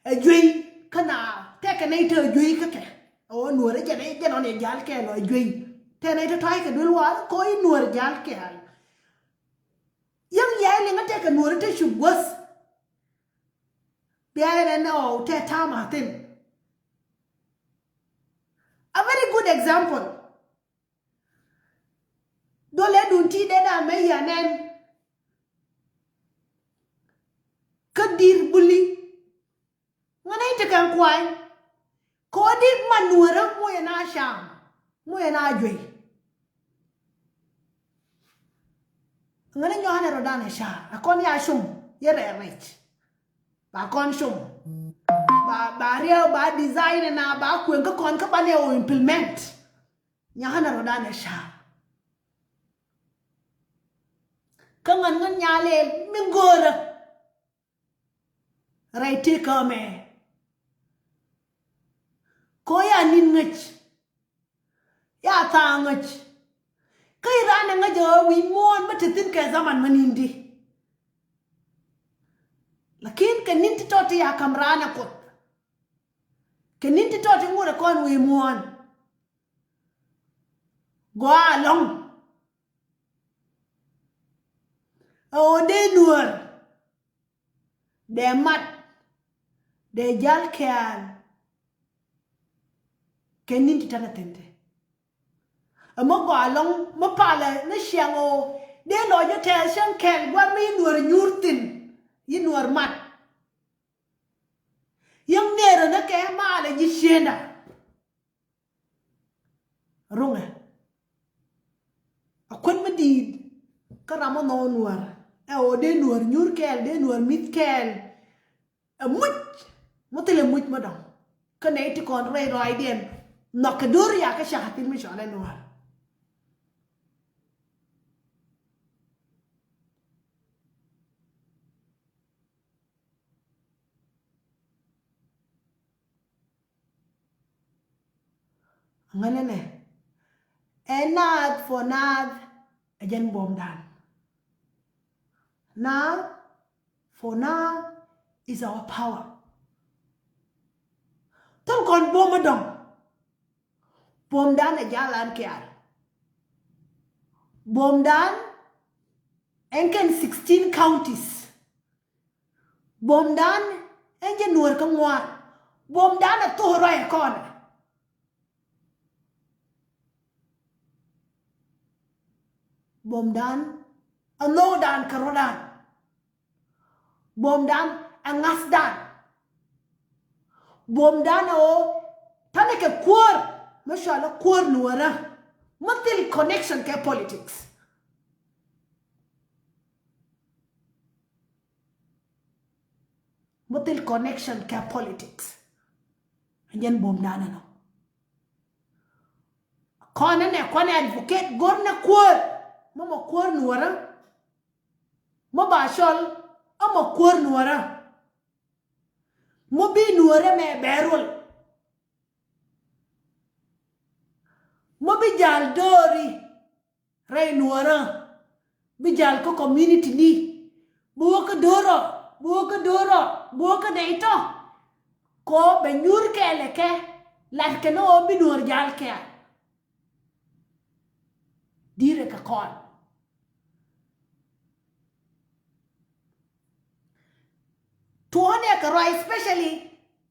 Ɛ juey kä naath tëëkɛ nɛy tɔ̱ ɛ juey kä kɛ. Ɛ ɣöö nuäär ɛ jɛn ɛ jɛn ɣän ɛ jal kɛɛl ɛ juey. Tëë nɛy tɔ̱ ta̱a̱cɛ kɛ duel wa̱a̱ kä i̱ nuäär jal kɛɛl. Yäŋ yɛɛl liŋä tëëkɛ nuäär ɛ te cup guäth. Bia yɛn ɛn ɛ ɣɔw tëë ta̱a̱ ma̱a̱ thi̱n. A very good example. Dhɔlɛ duun ti dee na mɛ ya nɛn. Kä dir buli. Ŋänɛ i̱ ti kɛn kuany. Kɛ ɣöö di man nuäärä moc ɛn a cam. Moc ɛn a juey. Ŋänɛ nyɔanɛ rɔ danɛ ca. Ɛ kɔn ya cum. Yɛ rɛɛ rɛc. Ba kɔn cum. Ba, ba riɛw, ba design ɛn a ba kueŋ kä kɔn kä banɛ ɣöö implement. Nyakänɛ rɔ danɛ ca. Kä ŋän ŋän nyalɛl mi go̱o̱rä. rɛy tëëkä mɛ. Kɔ ya ni̱n ŋäc. Ya tha̱a̱ŋ ŋäc. Kä i̱ raan ɛ ŋäc ɛ wi̱i̱ muɔ̱ɔ̱n bä te thi̱n kɛ zaman ma ni̱n di. Lakin kɛ ni̱n ti tɔt ti ya ka̱m raan ɛ Kuoth. Kɛ ni̱n ti tɔt ti ŋot ɛ kɔn wi̱i̱ muɔ̱ɔ̱n. Gɔaa ɛlɔ̱ŋ. Ɛ ɣöö dee nuäär. Dee mat. Dee jal kɛɛl. Kɛ ni̱n ti tɛn a thi̱n ti. Ɛ mi gɔaa ɛlɔ̱ŋ mi palɛ ni ciaŋ ɣöö dee lɔc jɛ tɛɛth cäŋ kɛl gua̱r mi yi nuäär nyuur thi̱n. Yi nuäär mat. Yäŋ nɛɛrä ni kɛ malɛ ji̱ ciënda. Ruŋɛ. A kuän mi di̱i̱t kä ram mi nhɔk nuäär. Ɛ ɣöö dee nuäär nyuur kɛɛl, dee nuäär mi̱th kɛɛl. Ɛ muc mi thilɛ muc mi dɔ̱ŋ. Kä nɛy ti kɔn rɛy rɔaacdiɛn nhɔk kɛ do̱r ya kä cak a thi̱n mi cɔal ɛ nuäär. Ŋänɛ nɛ ɛ naath for naath. Ɛ jɛn buɔ̱mdan. Naath for naath is our power. Thil kɔn buɔ̱m mi dɔ̱ŋ. Buɔ̱mdan ɛ jal an kial. Buɔ̱mdan ɛn kɛn sixteen counties. Buɔ̱mdan ɛn jɛ nuäär kä ŋuan. Buɔ̱mdan ɛ thok ruac ɛ kɔnɛ. Buɔ̱mdan ɛ nhökdan kɛ rɔ̱dan. Buɔ̱mdan ɛ ŋa̱thdan. Buɔ̱mdan ɛ ɣöö ta̱nɛ kɛ kuäär mi cɔal ɛ kuäär nuäärä mi thil connection kɛ politics. Mi thil connection kɛ politics. Ɛ jɛn buɔ̱mdan ɛnɔ. Kɔn ɛnɛ kɔn ɛ advocate go̱r nɛ kuäär. Mɔ mɔ kuäär nuäärä. Mɔ ba cɔl ɛ mɔ kuäär nuäärä. Mɔ bi nuäärä mɛ bɛ rol. Mɔ bi jal do̱ri. Rɛy nuäärä bi jal kä community ni. Bi wä kä do̱rɔ, bi wä kä do̱rɔ, bi wä kä nɛy tɔ. Kɔ bɛ nyuur kɛɛl ɛ kɛ lat kɛ ni ɣöö bi nuäär jal kɛɛl. Dirɛ kɛ kɔn. Tuɔɔnɛ kɛ ruac especially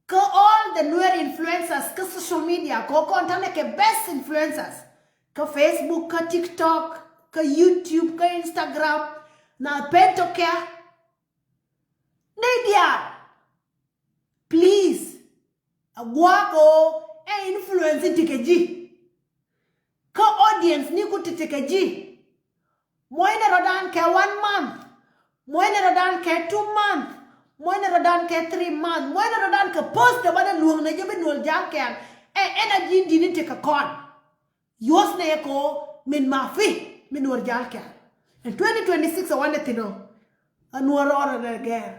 kä all the Nuer influencers kä social media kɛ kɔn tanɛ kɛ best influencers kä Facebook kä TikTok kä YouTube kä Instagram na pento kɛ. Nɛy diaal please. A gua̱a̱k ɣöö ɛ influence in ti kɛ ji̱. Kä audience ni ku ti ti kɛ ji̱. Muɔ̱cnɛ rɔ̱dan kɛ one month. Muɔ̱cnɛ rɔ̱dan kɛ two month. Muɔ̱cnɛ rɔ̱dan kɛ three month. Muɔ̱cnɛ rɔ̱dan kɛ post ɛ banɛ luäŋnɛ jɛ bi nuɔl ja̱a̱ŋ kɛɛl. Ɛ energy in di̱t ni ti kɛ kɔn. Yuɔ̱thnɛ yɛ kɛ ɣöö min ma fi mi nuɔr ja̱a̱ŋ kɛɛl. Ɛn twenty twenty-six ɛ wanɛ thi̱n ɔ. A nuɔr rɔɔdɛ gɛr.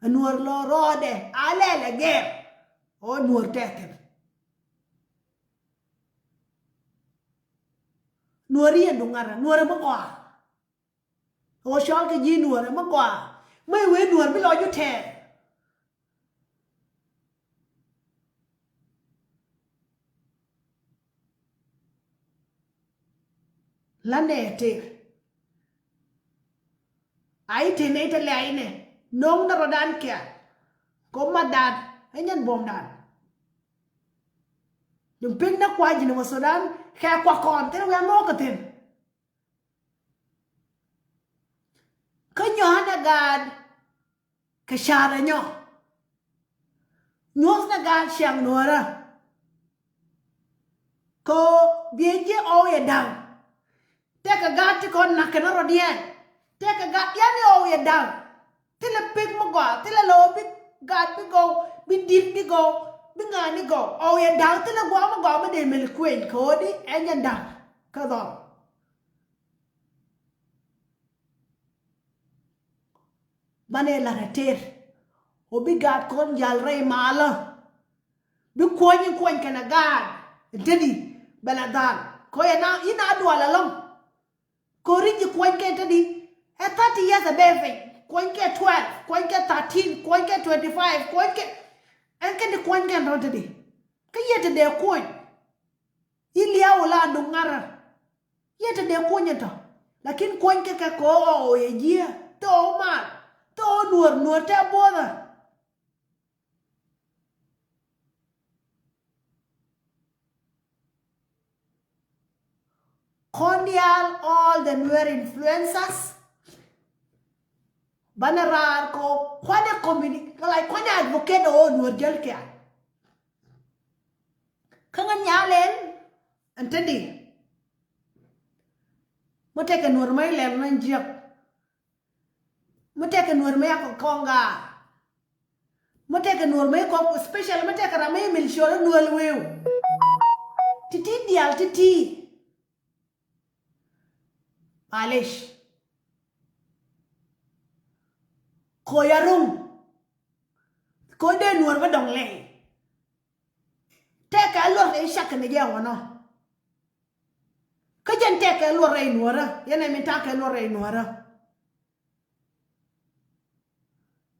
A nuɔr lɔ rɔɔdɛ a lɛl ɛ gɛr. Ɔ nuɔr tɛthin. Nuɔr yɛn du ŋa̱rä nuɔr ɛ mi gɔaa. Ɣöö cɔl kɛ ji̱ nuɔrɛ mi gɔaa mi wee nuɔr mi lɔc ju tɛɛr. Lanɛ tëër a i̱ tëë nɛy te lɛ̈ a inɛ no̱o̱ŋ ni rɔ̱dan kial. Kop ma daat ɛ nyɛn buɔ̱mdan. Duŋ pek ni kua ji̱n wä Sudan kɛ kua kɔn thil wian mɔɔk kɛ thi̱n. Kä nyua̱a̱n ɛ gaat kɛ ca̱a̱r ɛ nyɔ. Nyuɔ̱th ni gaat ciaŋ nuɔ̱ɔ̱rä. Kɛ ɣöö biɛ ji̱ ɔɔk yɛ da̱ŋ. Tekɛ gaat ti kɔn nak kɛn rɔ̱diɛn. Tekɛ gaat yan i̱ ɔɔk yɛ da̱ŋ. Thilɛ pek mi gɔaa, thilɛ lɛ ɣöö bi gaat bi gɔw, bi di̱t bi gɔw, bi ŋa̱a̱n bi gɔw. Ɔɔk yɛ da̱ŋ thilɛ gua̱a̱k mi gɔaa mi dee mel kueny kɛ ɣöö di ɛn yɛn da̱ŋ. Kä dhɔr. Banɛ lat a tëër Ɔ bi gaat kɔn jal rɛy malä. Bi kuɔny in kuɔny kɛnɛ gaat in te di bɛ la dhal. Kɔ yɛ na in a dual alɔŋ. Kɔ ric ji̱ kuɔny kɛ te di. Ɛ thirty years a bɛ piny. Kuɔny kɛ twelve, kuɔny kɛ thirteen, kuɔny kɛ twenty five, kuɔny kɛ ɛn kɛ di kuɔny kɛ rɔ te di. Kä yɛ te dee kuɔny. Ilia wala duŋ ŋarä. Yɛ te dee kuɔny in tɔ. Lakin kuɔny kɛ kɛ kɔ ɔ yɛ jiɛ. Tɔ mal. Tɔ nuɔr nuɔr tɛ buɔthä. Kɔn diaal all the Nuer influencers. Banɛ raar kɔ kuanɛ community, like kuanɛ advocate ɔ Nuer jäl kɛɛl. Kä ŋän nyal ɛn ɛn te di. Mɔ tekɛ Nuer mɛ ilɛl mɛ jiɛk. Mɔ tekɛ Nuer mɛ yakɔ kɔŋ gaa. Mɔ tekɛ Nuer mɛ kɔŋ, special mɔ tekɛ ram mɛ mil ciɔl Nuer wiu. Titi dial titi. Malish. Kɔ ya ruŋ. Kɔ dee Nuer bä dɔŋ lɛy. Tekɛ luɔt rɛy cak kɛnɛ jɛ ŋɔnɔ. Kä jɛn tekɛ luɔt rɛy Nuärä. Yɛn ɛ min takɛ luɔt rɛy Nuärä.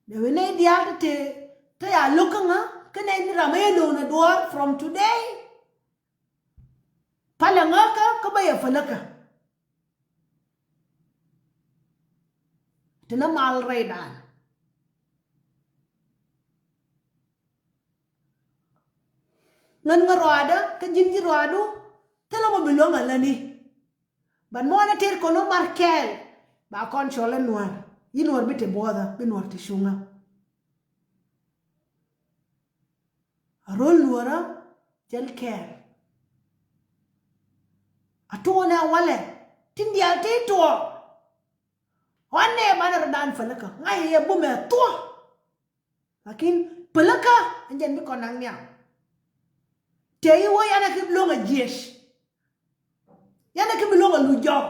Dee wen nɛy diaal ti te te ya lo̱k kä ŋä kä nɛy ni ram ɛ lo̱k nɛ duɔ̱ɔ̱r from today. Palɛ ŋäkä kä bä yɛ fäläkä. Ti ni mal rɛydan. Ŋän ŋä ruaadä kä ji̱n ji̱ ruaadu. Thilɛ mɔ bi luäŋ aläni. But mɔ ni tir kɔn mar kɛɛl. Ba kɔn cɔl ɛ Nuäär. Yi Nuäär bi ti buɔthä bi Nuäär ti cuŋä. A rol Nuäärä jɛl kɛɛl. A tuɔɔnɛ a walɛ tin diaal ti tuɔɔk. Ɣɔn nɛ banɛ rɔ daan pälikä ŋa̱c yɛ bumɛ thuɔ. Lakin pälikä ɛn jɛn bi kɔn naŋ nhiam. Tëë i̱ wä yanɛ ki bi luäŋ a jiɛc. Yanɛ ki bi luäŋ a luc jɔk.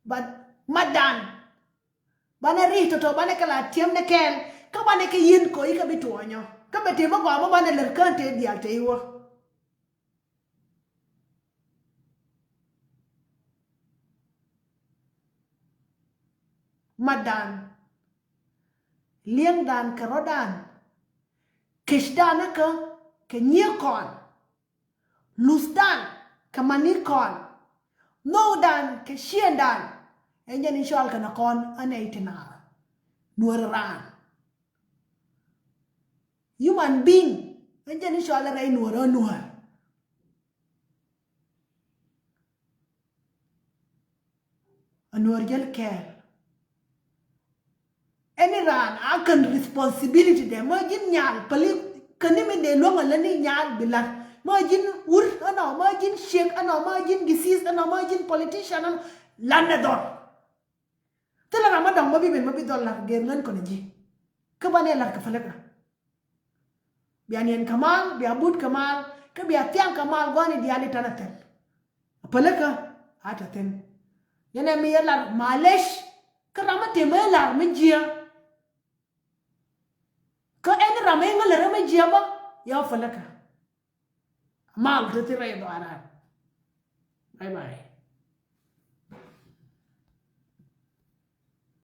But matdan banɛ ri̱i̱c tɔ̱tɔ̱ banɛ kɛ la tiɛm ni kɛɛl. Kä banɛ kɛ yi̱n kɔ i̱ kä bi tuɔɔnyɔ kä bɛ tëë bä gɔaa bä banɛ lär kään tëë diaal tëë i̱ wä. Matdan, li̱eŋdan kɛ rɔ̱dan, kecdan kä kɛ nyiee kɔn, luthdan kɛ mani kɔn, nhökdan kɛ ciëëndan. Ɛn jɛn in cɔal kɛnɛ kɔn ɛ nɛy ti naath. Nuäär raan. Human being. Ɛn jɛn in cɔal ɛ rɛy Nuäär ɛ Nuäär. A Nuäär jäl kɛɛl. Ɛn raan a kän responsibility dɛ mä ji̱n nyal päli. Käni mi dee luäŋ a läni nyal bi la̱t. Mä ji̱n wur ɛnɔ, mä ji̱n ciek ɛnɔ, mä ji̱n disease ɛnɔ, mä ji̱n politician ɛnɔ. La̱t nɛ dhɔr. Thilɛ ram mä dɔ̱ŋ mä bi ben mä bi dhɔl la̱t gɛr ŋän kɔn ji̱. Kä banɛ la̱t kɛ pälikä. Bia niɛn kɛ mal, bia but kɛ mal, kä bia thiaŋ kɛ mal gua̱ni diaal i̱ tɛn a thil. A pälikä a tɛ thi̱n. Yɛn ɛ mi yɛ lar malec kä ram mi tim ɛ lar mi jiɛ. Kä ɛn ram ɛ ŋäl ɛ ram mi jiɛ bä yɛ ɔ pälikä. Mal te thil rɛy dhɔaran. Bye bye.